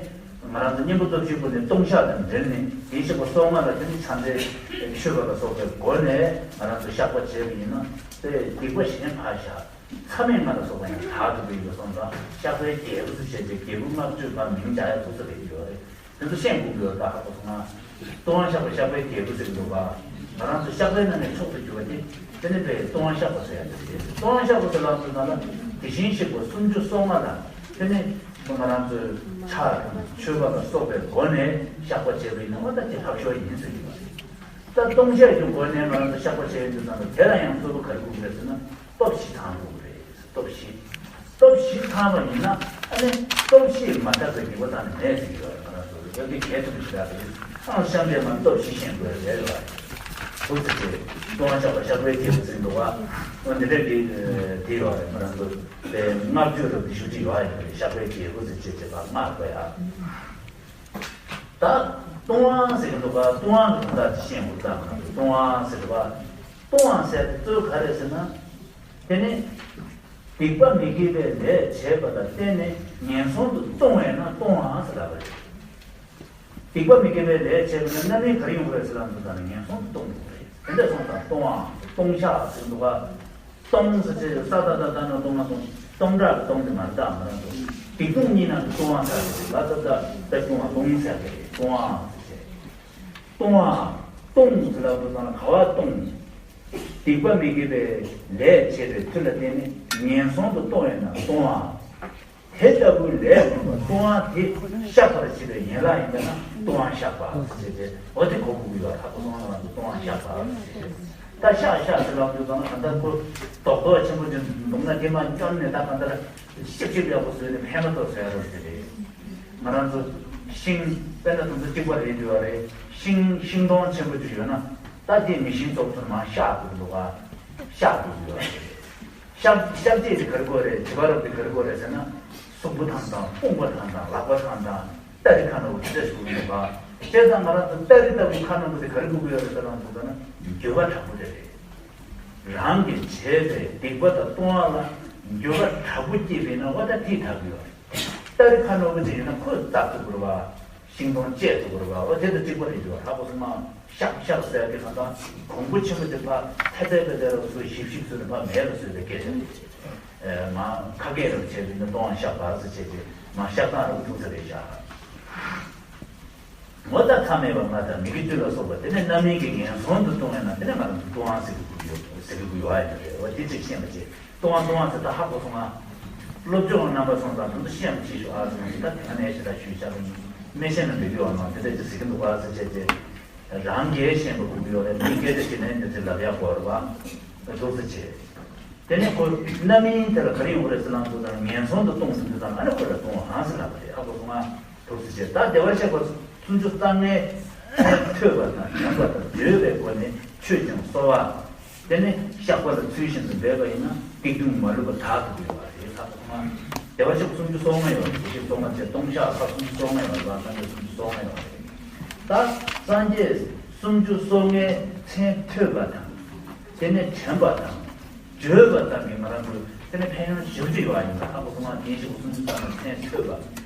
ང་རང་ཚོ་གཉེན་པོ་སྟོབས་བཞིའི་སྒོ་ནས་ལྟུང་བཤགས་དང་འབྲེལ་ནས་དེའི་གཤེགས་པ་སོ་ལྔ་ལ་དེ་ནི་ཕྱག་འཚལ་མཆོད་པ་ལ་སོགས་པའི་སྒོ་ནས་ང་རང་ཚོ་བཤགས་པ་བྱས་པ་ཡིན་ན་དེ་སྡིག་པ་གཞན་ཕར་བཞག་མཚམས་མེད་ལྔ་ལ་སོགས་པ་ཡང་དག་ཏུ་འབད་ཡོད་སོང་ཙང་བཤགས་པའི་རྒྱལ་པོ་ཟེར་བྱས་ཏེ་རྒྱལ་པོ་བསྔགས་བརྗོད་པ་མིང་བྱ་ཡ་ཐུག་ས་རེད་ཡོད་རེད། དེ་ཚོ་ཤེས་དགོས་ཀྱི་ཡོད་ད་ཧ་གོ་སོང་ང་། ལྟུང་བ་བཤགས་པ་བཤགས་པའི་རྒྱལ་པོ་ཟེར་གྱི་འདུག་ག་ང་རང་ཚོ་བཤགས་པའི་ནང་ནས་མཆོག་ཏུ་གྱུར་པ་དེ་དེ་ནི་དཔེ་ལྟུང་བ་བཤགས་པ་ཟེར་ཡ་དེ་རེད། ལྟུང་བ་བཤགས་པ་ཟེར་ལབ་དུས་ན་ལ་དེ་བཞིན་གཤེགས་པ་སུམ་ཅུ་སོ་ལྔ་ལ་དེ་ནི་ང་རང་ཚོའི་ཕྱག་དང་མཆོད་པ་ལ་སོགས་པའི་སྒོ་ནས་བཤགས་པ་བྱས་པ་ཡིན་ན་འོ་ད་དེ་ལྷག་ཤོས་ཡིན་ཟེར་གྱི་ཡོད་རེད། ད་ལྟུང་བཤགས་ཀྱི་སྒོ་ནས་ང་རང་ཚོ་བཤགས་པ་བྱས་ཡོང་དུས་ཙམ་པ་དེ་ལ་ཡང་གཙོ་བོ་ག་རེ་དགོས་ཀྱི་རེད་ཟེར་ན་སྟོབས་བཞི་ཚང་དགོས་ཀྱི་རེད། སྟོབས་བཞི། སྟོབས་བཞི་ཚང་བ་ཡིན་ན་ཨ་ནི་སྟོབས་བཞི་མ་དག་པའི་སྡིག་པ་ཙམ་ནི་མེད་ཟེར་གྱི་ཡོད་རེད། ང་རང་ཚོ་ལ་ཡོད་དེ་གལ་ཆེན་པོ་ཞིག་རེད་དེ། ཨང་གཤམ་འདས་མ་སྟོབས་བཞི་ཤེས་དགོས་རེད་ལ། ཐུགས་ཚེ་ཆེ། ལྟུང་བ་བཤགས་པ་བཤགས་པའི་རྒྱལ་པོ་ཟེར་འདུག་བ། འོ་འདི་འདྲ་གི་དེ་ཡོད་རེད། ང་རང་ཚོ་དེ་བསྔགས་བརྗོད་རབ་ཏུ་ཞུ་གི་ཡོད་ཡོད་རེད། བཤགས་པའི་རྒྱལ་པོ་ཟེར་བྱས་བྱས་པ་བསྔགས་དགོས་ཡ། ད་ལྟུང་བ་ཟེར་གྱི་འདུག་ག་ལྟུང་བ་གི་དོན་དག་དེ་ཤེས་དགོས་ཙང་ང་ཚོ་ལྟུང་བ་ཟེར་བ། ལྟུང་བ་ཟེར་དེ་གཙོ་བོ་ག་རེ་ཟེར་ན། དེ་ནི་སྡིག་པ་མི་དགེ་བའི་ལས་བྱས་པ་ལ་བརྟེན་ནས་ངན་སོང་དུ་ལྟུང་བས་ན་ལྟུང་བ་ཟེར་ལབ་པ་རེད། སྡིག་པ་མི་དགེ་བའི་ལས་བྱས་པ་ན་རྣམ་སྨིན་ག་རེ་ཡོང་གི་རེད་ཟེར་ལབ་དུས་ད་ནི་ངན་སོང་དུ་ལྟུང་དགོས་རེད། དེ་འདྲ་སོང་ཙང་ལྟུང་བ་ལྟུང་བཤགས་ཟེར་འདུག་ག་ལྟུང་ཟེར་ཅེས་ས་ད་ད་ད་ན་ལྟུང་ན་ལྟུང་། སྟོང་ཕྲག་གི་སྟོང་དེ་མ་རེད་ད་མ་རེད་འདུག་སྡིག་ལྟུང་གཉིས་ནང་གི་ལྟུང་བ་ཟེར་གི་རེད། ལ་ད་ད་ད་ལྟུང་བ་ལྟུང་ཟེར་གི་རེད། ལྟུང་བ་ཟེར་ཅེས། ལྟུང་བ། ལྟུང་ཟེར་ལབ་དུས་ཙམ་ལ་ག་བ་ལྟུང་། སྡིག་པ་མི་དགེ་བའི་ལས་བྱས་པའི་མཐུ་ལ་བརྟེན་ནས་ངན་སོང་དུ་ལྟུང་བས་ན་ལྟུང་བ། དེ་ལྟ་བུའི་ལས་མངོན་པ་ལྟུང་བ་དེ་བཤགས་པར་བྱེད་པའི་ཡན་ལག་ཡིན་པས་ན་ལྟུང་བ་བཤགས་པ་ཞེས་ཏེ་འོ་དེ་གོ་དགོས་ཀྱི་ཡོད། ཧ་གོ་སོང་ང་ལ་ལྟུང་བ་བཤགས་པ་ཞེས་ཏེ། ད་བཤགས་བཤགས་ཟེར་ལབ་དུས་ཙམ་ལ་གང་ལྟར་ཁོ་རྡོག་རྡོག་ཆེན་པོ་ཅིག་འདུག་ན་དེ་མ་བསྐྱོན་ནས་ད་གང་ལྟར་ཤིབ་ཤིབ་ཡག་པོ་བཟོས་ནས་ཕན་མ་ཐོགས་བཟོ་ཡ་རོགས་དེ་རེད། ང་རང་ཚོ་ཤིང་དཔེར་ན་དུང་ཚོ་གཅིག་པ་རེད་འདུག་བ་རེད། ཤིང་ཤིང་སྡོང་ཆེན་པོ་ཅིག་ཡོད་ན་ད་དེ་མེ་ཤིང་བཙོག་ཚོར་མ་བཤགས་དགོས་འདུག་ག་བཤགས་དགོས་ཀྱི་ཡོད་རེད། ཤག་ཤག་བྱེད་དེ་ག་རེ་དགོས་རེད། བྱེད་པ་རབ་དེ་ག་རེ་དགོས་རེད་ཟེར་ན། གཟུགས་པོ་ཐང་དང་དཔུང་པ་ཐང་དང་ལག་པ་ཐང་དང་སྟ་རེ་ཁ་ནོར་བུ་དེ་འདྲ་ཞིག་དགོས་ཀྱི་འདུག་ག་བྱས་ཙང་ང་རང་ཚོ་སྟ་རེ་ལྟ་བུའི་ཁ་ནོར་བུ་དེ་ག་རེ་དགོས་ཀྱི་ཡོད་རེད་ཟེར་ན་འདུག་ན་འགྱོད་པ་དྲག་པོ་དེ་རེད། རང་གིས་བྱས་པའི་སྡིག་པ་དང་ལྟུང་བ་ལ་འགྱོད་པ་དྲག་པོ་སྐྱེས་པས་ན་འོ་ད་དེས་དག་གི་ཡོད་རེད། སྟ་རེ་ཁ་ནོར་བུ་དེ་ཡིན་ན་ཁོས་བཏབ་ཐུབ་དགོས་རེད་བ། ཤིང་སྡོང་བཅད་ཐུབ་དགོས་རེད་བ། འོ་དེ་དང་གཅིག་པ་རེད་འདུག་བ། ཧ་གོ་སོང་ང་། ཤག་ཤག་ཟེར་གི་གང་ལྟར་གོང་བུ་ཆེན་པོ་དེ་ཕར་ཐལ་ཐལ་བེ་ཐལ་ལ་བཟོས་ཞིབ་ཞིབ་བཟོས་ནས་ཕར་མེད་ལ་བཟོས་ཏེ་སྐད་ཆ་རེད། ཨེ་མ་ཁ་སྐད་རབ་བྱས་པས་ན་ལྟུང་བ་བཤགས་པ་ཟེར་བྱས་ཏེ་མ་བཤགས་སྟངས་རབ་ཐུག་ས་རེད་བཞག་འོ་ད་མཚམས་མེད་པ་ལྔ་དང་མི་དགེ་བཅུ་ལ་སོགས་པ་དེ་ནས་རྣམ་སྨིན་གྱི་ངན་སོང་དུ་ལྟུང་བས་ན་དེ་ནས་ང་རང་ཚོ་ལྟུང་བ་ཟེར་གི་ཡོད་ཟེར་གི་ཡོད་ཨ་ཡིན་རེད། འོ་དེ་ཅིག་ཤེས་པ་བྱེད། ལྟུང་བ་ལྟུང་བ་ཟེར་ད་ཧ་གོ་སོང་ང་། སློབ་སྦྱོང་རྣམ་པ་སོང་ཙང་དེ་ཚོ་ཤེས་ཡོན་ཆེ་ཤོས་ཨ་ཟེར་ནས་ད་དེ་ག་ནས་ཞེ་དྲག་ཞུས་བྱ་བ་ཡིན། མི་ཤེས་ན་འགྲིག་གི་ཡོད་མ་དེ་འདྲ་ཅིག་ཟེར་གྱི་འདུག་ཨ་ཟེར་བྱས་ཏེ། རང་སྒེར་ཤེས་པ་དགོས་ཀྱི་ཡོད་རེད། མི་སྒེར་དེ་ཤེས་ནས་འདི་ཚོ་ལབ་ཡག་དགོས་རེད་པ། འདུག་ཟེར་བྱས། དེ་ནས་ཁོ་རྣམ་སྨིན་དེ་ལ་ག་རེ་ཡོང་གི་རེད་ཟེར་ལབ་དུས་ཙང་ངན་སོང་དུ་ལྟུང་ཟིན་དུས་ཙང་ཨ་ནི་ཁོ་ལ་ལྟུང་བའང་ཟེར་ལབ་པ་རེད། ཨ་ཁོ་སོང་ང་འདུག་ཟེར་བྱས། ད་བདེ་བར་གཤེགས་པ་སུམ་ཅུ་རྩ་ལྔའི་མཚན་ཐོས་པ་དང་ཉན་པ་དང་བརྗོད་པའི་སྒོ་ནས་མཆོད་ཅིང་གསོལ་བ། དེ་ནས་བཤགས་པ་ལ་ཚུལ་བཞིན་དུ་འབད་པ་ཡིན་ན་སྡིག་ལྟུང་མ་ལུས་པ་དག་ཐུབ་ཀྱི་ཡོད་པ་རེད། ད་ཐོག་མར་བདེ་བར་གཤེགས་སུམ་ཅུ་སོ་ལྔ་ཡོད་རེད། བདེ་གཤེགས་སོ་ལྔ་བྱས་སྟོང་གཞག་ལྷ་སུམ་ཅུ་སོ་ལྔ་ཡོད་རེད་པ། སངས་རྒྱས་སུམ་ཅུ་སོ་ལྔ་ཡོད་རེད། ད་སངས་རྒྱས་སུམ་ཅུ་སོ་ལྔའི་མཚན་ཐོས་པ་དང་། དེ་ནས་དྲན་པ་དང་། བརྗོད་པ་ཙམ་གྱིས་ང་རང་ཚོ་དེ་ནས་ཕན་ཡོན་ཞེ་པོ་ཅིག་ཡོད་པ་ཡིན་པ། ཧ་གོ་སོང་ང་། བདེ་གཤེགས་སུམ་ཅུ་སོ་ལྔའི་མཚན་ཐོས་པ།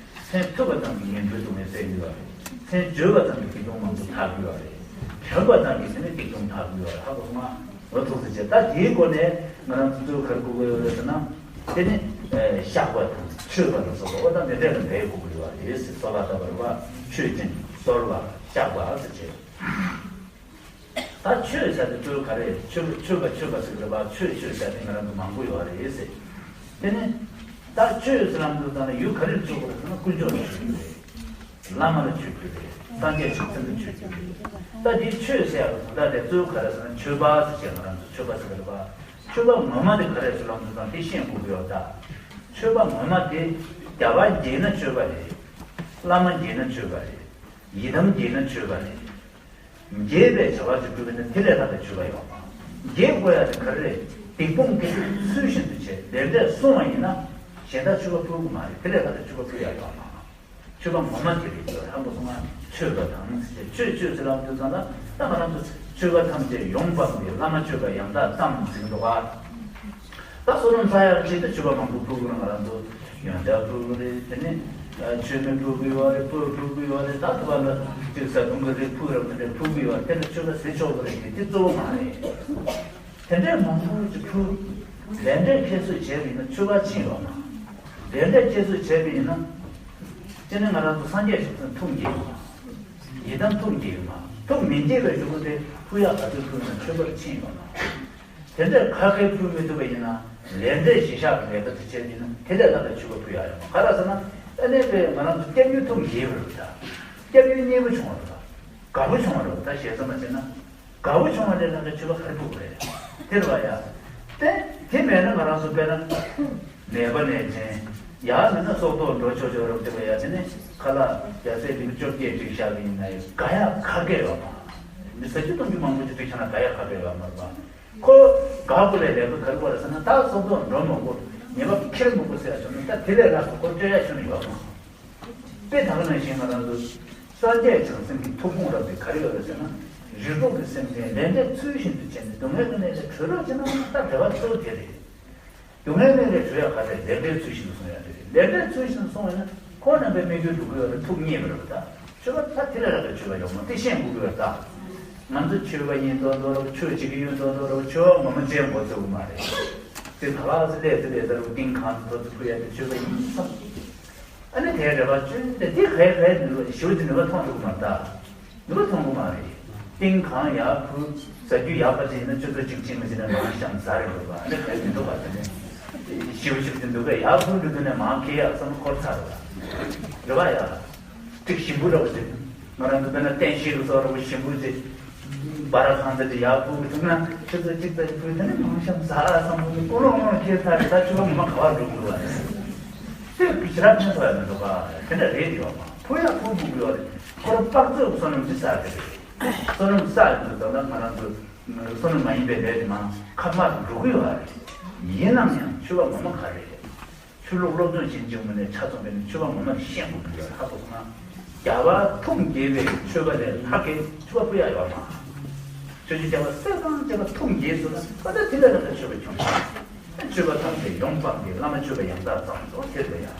མཚན་ཐོས་པ་ཙམ་གྱིས་ངན་འགྲོའི་སྡུག་བསྔལ་སེལ་ཡོད་རེད། མཚན་བརྗོད་པ་ཙམ་གྱིས་སྡིག་ལྟུང་མང་པོ་དག་ཡོད་རེད། དྲན་པ་ཙམ་གྱིས་དེ་ནས་སྡིག་ལྟུང་དག་ཡོད་རེད། ཧ་གོ་སོང་ང་། འོ་ཐུགས་རྗེ་ཆེ། ད་དེའི་སྒོ་ནས་ང་རང་ཚོ་གཙོ་བོ་ག་རེ་དགོས་ཀྱི་ཡོད་རེད་ཟེར་ན། དེ་ནི་བཤགས་པ་དང་མཆོད་པ་ལ་སོགས་པ་འོ་ད་འདི་འདྲ་ལ་འབད་དགོས་ཀྱི་ཡོད་རེད་ཟེར། གསོལ་བ་བཏབ་པ་རེད་པ། མཆོད་ཅིང་གསོལ་བ་བཤགས་པ་ཟེར་བྱས། ད་མཆོད་ཟེར་དེ་གཙོ་བོ་ག་རེ་རེད། མཆོད་པ་མཆོད་པ་མཆོད་པ་ཟེར་གི་རེད་པ། མཆོད་མཆོད་ཟེར་དེ་ང་རང་ཚོ་མང་པོ་ཡོད་རེད་ཟེར། དེ་ནི་ད་མཆོད་ཟེར་ལབ་དུས་ཙང་ནས་ཡུལ་ག་རེར་མཆོད་དགོས་རེད་ཟེར་ན་དཀོན་མཆོག་ལ་མཆོད་རྒྱུ་རེད། བླ་མ་ལ་མཆོད་རྒྱུ་རེད། སངས་རྒྱས་བྱང་སེམས་ལ་མཆོད་རྒྱུ་རེད། ད་འདི་མཆོད་ཟེར་ཡག་གི་དོན་དག་དེ་གཙོ་བོ་ག་རེ་ཟེར་ན་མཆོད་པ་ཟེར་བྱས་ང་རང་ཚོ་མཆོད་པ་ཟེར་གི་རེད་པ། མཆོད་པ་ངོ་མ་དེ་ག་རེ་ཟེར་ལབ་དུས་ཙང་དེ་ཤེས་དགོས་ཀྱི་ཡོད་ད། མཆོད་པ་ངོ་མ་དེ་རྒྱལ་བ་དགྱེས་ན་མཆོད་པ་རེད། བླ་མ་དགྱེས་ན་མཆོད་པ་རེད། ཡི་དམ་དགྱེས་ན་མཆོད་པ་རེད། དགྱེས་པའི་བྱ་བ་ཅིག་སྒྲུབ་པ་ཡིན་ན་དེ་ལས་ལྷག་པའི་མཆོད་པ་ཡོད་མ་རེད། དགྱེས་དགོས་ཡ་དེ་ག་རེ་རེད། སྡིག་སྤོང་དེ་ཚུལ་བཞིན་དུ་བྱས་ལས་འབྲས་སྲུང་བ་ཡིན་ན་གཞན་དག་མཆོད་པ་ཕུལ་དགོས་མ་རེད། དེ་ལས་ལྷག་པའི་མཆོད་པ་ཕུལ་ཡ་ཡོད་མ་རེད། མཆོད་པ་ངོ་མ་དེ་རེད་ཟེར། ཧ་གོ་སོང་ང་། མཆོད་པ་དང་ཟེར་བྱས་མཆོད་མཆོད་ཟེར་ལབ་དུས་ཙང་ལ་ད་ང་རང་ཚོ་མཆོད་པ་ཐམས་ཅད་ཡོངས་སྤངས་ཏེ་བླ་མ་མཆོད་པ་ཡང་དག་བརྩམས་ཟེར་གྱི་འདུག་ག་ད་བསོད་ནམས་བསགས་ཡག་ཆེད་དུ་མཆོད་པ་མང་པོ་ཕུལ་དགོས་རེད། ང་རང་ཚོ་ཡང་ལྕགས་ཕུལ་དགོས་རེད། དེ་ནས་མཆོད་མེ་ཕུལ་དགོས་ཡོད་རེད། སྤོས་ཕུལ་དགོས་ཡོད་རེད། ད་དེ་བ་ལ་ཅིག་བཟའ་བཏུང་གི་རིགས་ཕུལ་རབས་དེ་འདྲ་ཕུལ་དགོས་ཡོད་རེད། དེ་ལ་མཆོད་པ་ཟེར་ཆོག་གི་རེད། དེ་གཙོ་བོ་མ་རེད། དེ་འདྲའི་མང་པོ་ཅིག་ཕུལ། ལས་འབྲས་ཁྱད་གསོད་བྱས་པ་ཡིན་ན་མཆོད་པ་ཕྱིན་ཡོད་མ། ལས་འབྲས་ཁྱད་གསོད་བྱས་པ་ཡིན་ན། དེ་ནས་ང་རང་ཚོ་སངས་རྒྱས་ཞབས་ཚུལ་ཐུགས་དགྱེས་ཡོད་མ། ཡི་དམ་ཐུགས་དགྱེས་ཡོད་མ། ཐུགས་མི་དགྱེས་པའི་གཞུག་གུ་དེ་ཕུལ་ཡག་ག་ཚོད་ཕུལ་ན་མཆོད་པར་ཕྱིན་ཡོད་མ། དེ་འདྲའི་ཁ་ཁའི་ཕུལ་མི་ཐུབ་པ་ཡིན་ན་ལས་འབྲས་གཞི་བཞག་གི་ལས་ཀ་དེ་བྱས་ཡིན་ན་དེ་ལས་ལྷག་པའི་མཆོད་པ་ཕུལ་ཡག་ཡོད་མ། ག་རེ་ཟེར་ན་ཨ་ནེ་པས་ང་རང་ཚོ་སྐྱབས་ཡུལ་ཐུགས་དགྱེས་པ་རེད་ད། སྐྱབས་ཡུལ་མཉེས་པོ་བྱུང་བ་རེད་ད། དགའ་པོ་བྱུང་བ་རེད་ད། ཞེ་ས་མ་བྱས་ན། དགའ་པོ་བྱུང་བ་ལས་ལྷག་པའི་མཆོད་པ་ག་རེ་ཕུལ་དགོས་རེད། དེ་རེད་བ་ཡ། དེ་དེ་མེད་ན་ང་རང་ཚོ་དཔེར་ན། ནད་པ་ནད་ཅན། ཡང་མིན་ན་སྲོག་ཐོག་འགྲོ་ཆོག་ཆོག་རབས་དེ་བ་ཡ། དེ་ནི་ཁ་ལག་རྒྱ་ཚད་འདི་བཅོ་བརྒྱད་བསྒྲིགས་བཞག་གི་ཡིན་ན་ཡང་དགའ་ཡག་ཁ་སྐད་ཡོད་མ། མི་ཟ་རྒྱུ་བཏུང་རྒྱུ་མང་པོ་ཅིག་བསྒྲིགས་བཞག་ན་དགའ་ཡག་ཁ་སྐད་ཡོད་མ་རེད་པ། ཁོ་དགའ་དགོས་ལས་ལས་ཀ་ག་རེ་བ་རེད་ཟེར་ན་ད་སྲོག་ཐོག་འགྲོ་མི་དགོས། ཉེས་པ་ཁྱེར་མི་དགོས་ཟེར་ཡ་བྱུང་ན་ད་དེ་ལས་ལྷག་པ་ཁོ་སྤྲོད་ཡ་ཁྱོན་ནས་ཡོད་མ། དཔེ་ད་ག་ནང་བཞིན་ང་རང་ཚོ་སངས་རྒྱས་བྱང་སེམས་ཀྱི་ཐུགས་དགོངས་རབ་དེ་ག་རེ་ཡོད་རེད་ཟེར་ན། རིགས་དྲུག་གི་སེམས་ཅན་ལས་འབྲས་ཚུལ་བཞིན་དུ་བྱས་ནས་སྡུག་བསྔལ་གྱི་གནས་ལས་གྲོལ་རོགས་བྱེད་ན་ད་བདེ་བ་གཙོ་བོ་དེ་རེད། སྡུག་བསྔལ་གནས་ལས་གྲོལ་ཡག་ག་རེ་རེད། ལས་འབྲས་ཚུལ་བཞིན་དུ་སྲུང་ཡག་དེ་རེད། ལས་འབྲས་ཚུལ་བཞིན་དུ་སྲུང་བ་ཡིན་ན་ཁོང་རྣམ་པའི་སྨིག་རྒྱུའི་འབྲུ་གུ་ཡོད་རེད། ཐུགས་མཉེས་པ་རེད་པ་ད། མཆོད་པ་ད་དེ་ལས་ལྷག་པའི་མཆོད་པ་ཡོད་མ་རེད། དེ་ཤེས་དགོས་ཀྱི་ཡོད་ད། ང་ཚོ་མཆོད་པ་ཡིན་མདོག་མདོག་རེད་པ། ཆོས་བྱེད་ཀྱི་ཡོད་མདོག་མདོག་རེད་པ། མཆོད་པ་ངོ་མ་བྱེད་དགོས་ཚོད་ཀྱི་མ་རེད། དེ་ག་ལ་སི་ལས་སི་ལས་ཟེར་བ་ཏིང་གང་དུ་ཐོ་ཚུ་ཕུལ་ཡག་དེ་མཆོད་པ་ཡིན་བསམ། ཨ་ནི་དེ་རེ་བ་བཅོལ་ཏེ་དེ་གའི་གའི་ནུས་པ་ཞེ་པོ་ཅིག་ནུས་པ་ཐོན་འགྲོ་གི་མ་རེད་ད། ནུས་པ་ཐོན་གི་མ་རེད། ཏིང་གང་ཡག་ཕུལ། ཟ་རྒྱུ་ཡག་པ་ཅིག་ཡིན་ན་ཆུ་ཚོད་གཅིག་ཕྱིན་མི་ཚེ་ནས་མང་ཤང་ཟ་རེ་འགྲོ་བ་ཨ་ནི་གའི་མི་འདུག་པ་དེ་ནས། ཞེ་པོ་ཞེ་པོ་ཅིག་འདུག་གས། ཡག་ཕུལ་འགྲོ་དུས་ནས་མང་ཁེ་ཡག་བསམ་བློ་འཁོར་ཚར་རེད་བ། རེ་བ་ཡག་ཅིག་ཞིམ་པོ་འདྲ་པོ་ཅིག་ང་རང་ཚོ་དཔེར་ན་བསྟན་བཤིག་གི་བཟོ་འདྲ་པོ་ཞིམ་པོ་ཅིག་སྦ་ར་ཁང་ཚ་ཅིག་ཡག་ཕུལ་གི་ཐུབ་ན་ཆུ་ཚོད་གཅིག་ཙམ་ཅིག་ཕུལ་དེ་ནས་མང་ཤང་ཟ་བསམ་བློ་ཀུན་སློང་སློང་སྐྱེས་ཚར་རེད། ད་ཆུ་བ་ངོ་མ་ག་བར་འགྲོ་དགོས་པ་རེད། དེ་ཞེ་དྲག་ཕན་ཐོགས་ཡ་མི་འདུག་ག་དེ་འདྲ་རེད་ཡོད་མ། ཕུལ་ཡག་ཕུལ་དགོས་ཀྱི་ཡོད་རེད། ཁོ་རང་དཔག་ཚོད་བསོད་ནམས་ཅིག་བསགས་ཀྱི་རེད། བསོད་ནམས་བསགས་ཡོང་དུས་ད་ལྟ་ང་རང་ཚོ་བསོད་ནམས་མ་ཡིན་པའི་ལས་དེ་མང་ཁ་མར་འགྲོ་གི་ཡོད་རེད། ཡིན་ནམ་ཡང་ཆོས་པ་ངོ་མ་ག་རེ་རེད། ཆོས་ལུགས་སློབ་སྦྱོང་བྱེད་བྱུང་བ་ནས་ཆ་ཚང་བས་ནས་ཆོས་པ་ངོ་མ་ཤེས་དགོས་ཀྱི་ཡོད་རེད། ཧ་གོ་སོང་ང་། རྒྱལ་བ་ཐུགས་དགྱེས་པའི་མཆོད་པ་ལས་ལྷག་གི་མཆོད་པ་ཕུལ་ཡག་ཡོད་མ། ཆོས་ཀྱི་རྒྱལ་བ་སྲས་དང་བཅས་པ་ཐུགས་དགྱེས་སོང་ན་ད་ལྟ་དེ་ལས་ལྷག་གི་མཆོད་པ་བྱུང་། མཆོད་པ་ཐམས་ཅད་ཡོངས་སྤངས་ཏེ་བླ་མ་མཆོད་པ་ཡང་དག་བརྩམས་སོ་དེ་ལ་ཡང་།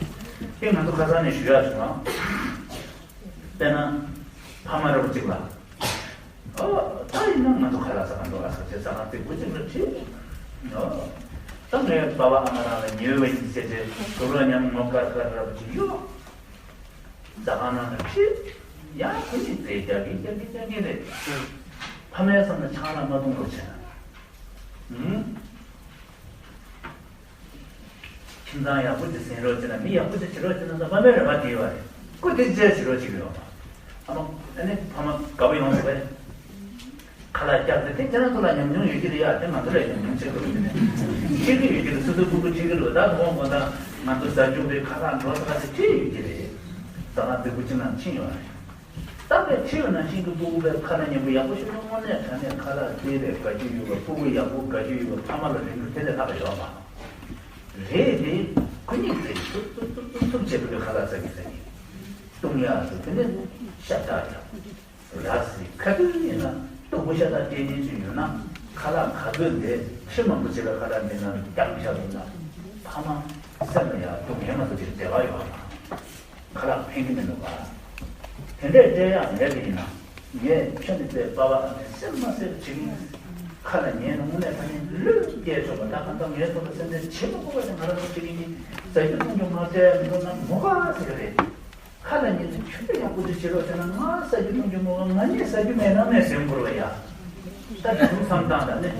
དེ་ང་ཚོ་ཁ་སང་ནས་ཞུ་ཡག་བྱུང་ང་། དཔེར་ན། ཕ་མ་རབ་ཅིག་ལ། ཨོ། ད་ཡིན་ན་ང་ཚོ་ཁ་ལག་ཟ་ག་འགྲོ་ཨ་ཟེར་བྱས་ཟ་ཁང་རྫིག་པོ་ཅིག་ལ་ཁྲིད། ཨོ། ད་ངའི་པ་ཕ་ཨ་མ་རང་ལ་ཉེ་བ་ཡིན་ཟེར་བྱས་དུག་ལོག་མཉམ་ངོ་དཀར་དཀར་རབ་ཅིག་གཡུག་ཟ་ཁང་ནང་ལ་ཁྲིད། ཡང་ཁོ་གཉིས་རྫས་རྒྱག་གིན་རྒྱག་གིན་རྒྱག་གིན་རེད། ཕ་མའི་བསམ་ན་ཆང་རག་མ་འཐུང་རོགས་བྱས་ན། ཨུམ། ཁྱིམ་ཚང་ཡག་པོ་ཅིག་ཟིན་རོགས་བྱེད་ན། མི་ཡག་པོ་ཅིག་བྱེད་རོགས་བྱེད་ན་ད་ཕ་མའི་རེ་བ་དེ་ཡོད་རེད། སྐུ་དེ་བཅས་བྱེད་རོགས་བྱེད་ཀྱི་ཡོད་པ། ཨ་མ་ཨ་ནི་ཕ་མ་དགའ་པོ་ཡོང་ཟེར་བས། ཁ་ལག་བཀྱག་སྟེ་དེ་ཁྱེད་རང་ཚོ་ལ་ཉམས་མྱོང་ཡོད་ཀྱི་རེད་ཡ། དེ་ང་ཚོ་ལ་ཉམས་མྱོང་ཆེ་གི་རེད། དེ་ནས་ཆེ་གི་ཡོད་ཀྱི་རེད། སོ་སོའི་སྤུ་གུ་ཆེ་གི་རེད། ད་དགོང་དགོང་དག་ང་ཚོ་ཟ་རྒྱུ་རེད། ཁ་ལག་འགྲོ་ས་ཁ་ཤས་ཆེ་ཡོད་ཀྱི་རེད། ཟ་ཁང་རྫིག་པོ་ཅིག་ནང་ཕྱིན་ཡོད་རེད། ད་དཔེ་ཁྱེད་ནང་བཞིན་གྱི་སྤུ་གུ་དཔེ་ཁ་ལག་ཉན་པོ་ཡག་པོ་ཞིག་ཡོང་། དངོས་གནས་དྲང་གནས་ཁ་ལག་དེ་ལས་དགའ་རྒྱུ་ཡོད་པ། སྤུ་གུ་ཡག་པོ་དགའ་རྒྱུ་ཡོད་པ། ཕ་མ་ལ་རིན་ཐང་དེ་ལས་ལྷག་པ་ཡོད་མ་རེད། དེ་ཁོ་གཉིས་ཀྱིས་ཐུབ་ཐུབ་ཐུབ་ཐུབ་ཐུབ་བྱེད་པའི་ཁ་ལག་ཟ་གི་ཟ་གི་བཏུང་ཡག་ཟེར་དེ་ནས་ཤ་སྟག་ཡག་ར་ཟེར། ཁ་ཐུག་ཡིན་ན་སྟུག་པོ་ཤ་སྟག་སྤྲད་མཁན་ཅིག་ཡོད་ན། ཁ་ལག་ག་ཚོད་འདི་ཁྲི་མང་པོ་བྱེད་པའི་ཁ་ལག་འདི་ན་རྒྱག་མི་བཞག་འདུག་ན། ཕ་མ་སེམས་ལ་ཡག་སྡུག་བསྔལ་མ་ཐུབ་ཀྱི་བདེ་བ་ཡོད་པ། ཁ་ལག་ཕན་གྱི་མི་འདུག་ག་དེ་འདྲས་སྤྲད་ཡག་མེད་པ་ཡིན་ན། ངས་ཁྱོད་ནི་དཔེ་པ་ཕ་མའི་སེམས་མ་གསལ་བ་བྱེད་ཀྱི་ཡིན། ཁ་ལ་ཉན་ནས་དངོས་གནས་ད་ནི་བློས་སྐྱེལ་ཆོག་པ། ད་གང་ལྟར་ངའི་ཐོག་ལ་སེམས་ཁྲལ་བྱེད་མ་དགོས་པ་ཞིག་ང་རང་ཚོ་བྱེད་ཀྱི་ཡིན། ཟ་རྒྱུ་འཐུང་རྒྱུ་མ་སྤྲད་མི་འདུག་ན་མོ་ག་ཟེར་གི་རེད། ཁ་ལ་ཉན་ནས་ཁྱོད་ཚོ་ཡག་པོ་ཅིག་བྱེད་རོགས་བྱས་ན། ང་ཟ་རྒྱུ་འཐུང་རྒྱུ་མོ་ག་ང་གཉིས་ཟ་རྒྱུ་མེད་ན་མེད་ཟེར་དགོས་རེད་ཡ། ད་དེ་ཚོ་བསམ་སྟངས་ད་ནི།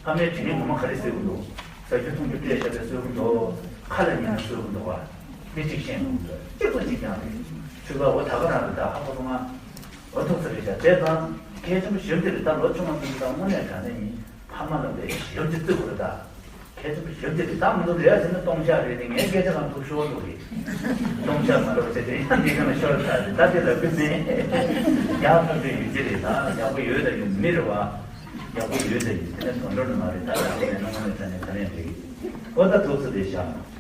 ཕ་མའི་དྲིན་ངོ་མ་ག་རེ་གསོས་ཀྱི་འདུག་ཟ་རྒྱུ་འཐུང་རྒྱུ་སྤྲད་བཞག་པའི་གསོས་ཀྱི་འདུག་ཁ་ལ་ཉན་ན་གསོས་ཀྱི་འདུག་བ། དེ་གཅིག་ཤེས་དགོས་འདུག་གཅིག་པ་གཅིག་རྐྱང་རེད། ཆུ་ཚོད་འོ་ད་ག་རང་རེད། ད་ཧ་གོ་སོང་ང་། འོ་ཐུག་ས་རེད་བཞག་དེ་དང་གལ་ཆེན་པོ་ཞེ་པོ་དེ་རེད། ད་ལོ་ཆུང་བ་འདི་ད་དངོས་གནས་དྲང་གནས་ཡིན། ཕ་མ་ལ་དཔེ་ཞེ་པོ་ཅིག་བརྩི་དགོས་རེད། ད་གལ་ཆེན་པོ་ཞེ་པོ་དེ་རེད། ད་མི་འདུག་རེད་ཟེར་ན་སྟོང་ཆ་རེད། དེ་ངའི་སྐད་ཆ་གང་ཐུབ་ཤོར་འདུག་རེད། སྟོང་ཆ་མ་རེད་ཟེར་དེ་ཡང་འདི་ག་ན་ཤོར་ཚར་རེད། ད་དེ་ལ་ཁུ་སེང་ཡག་ཐུབ་ཀྱི་ཡོད་ཀྱི་རེད། ད་ཡག་པོ་ཡོད། ད་ཡོད་མི་རེད་བ། ཡག་པོ་ཡོད་ད་ཡིན། དེ་ནས་དོན་འགྲོ་ནི་མ་རེད། ད་ཡག་པོ་མེད་ན་དངོས་གནས་དྲང་གནས་ག་རེ་ཡང་འགྲིག་གི། འོ་ད་ཐུག་ས་དེ་བཞག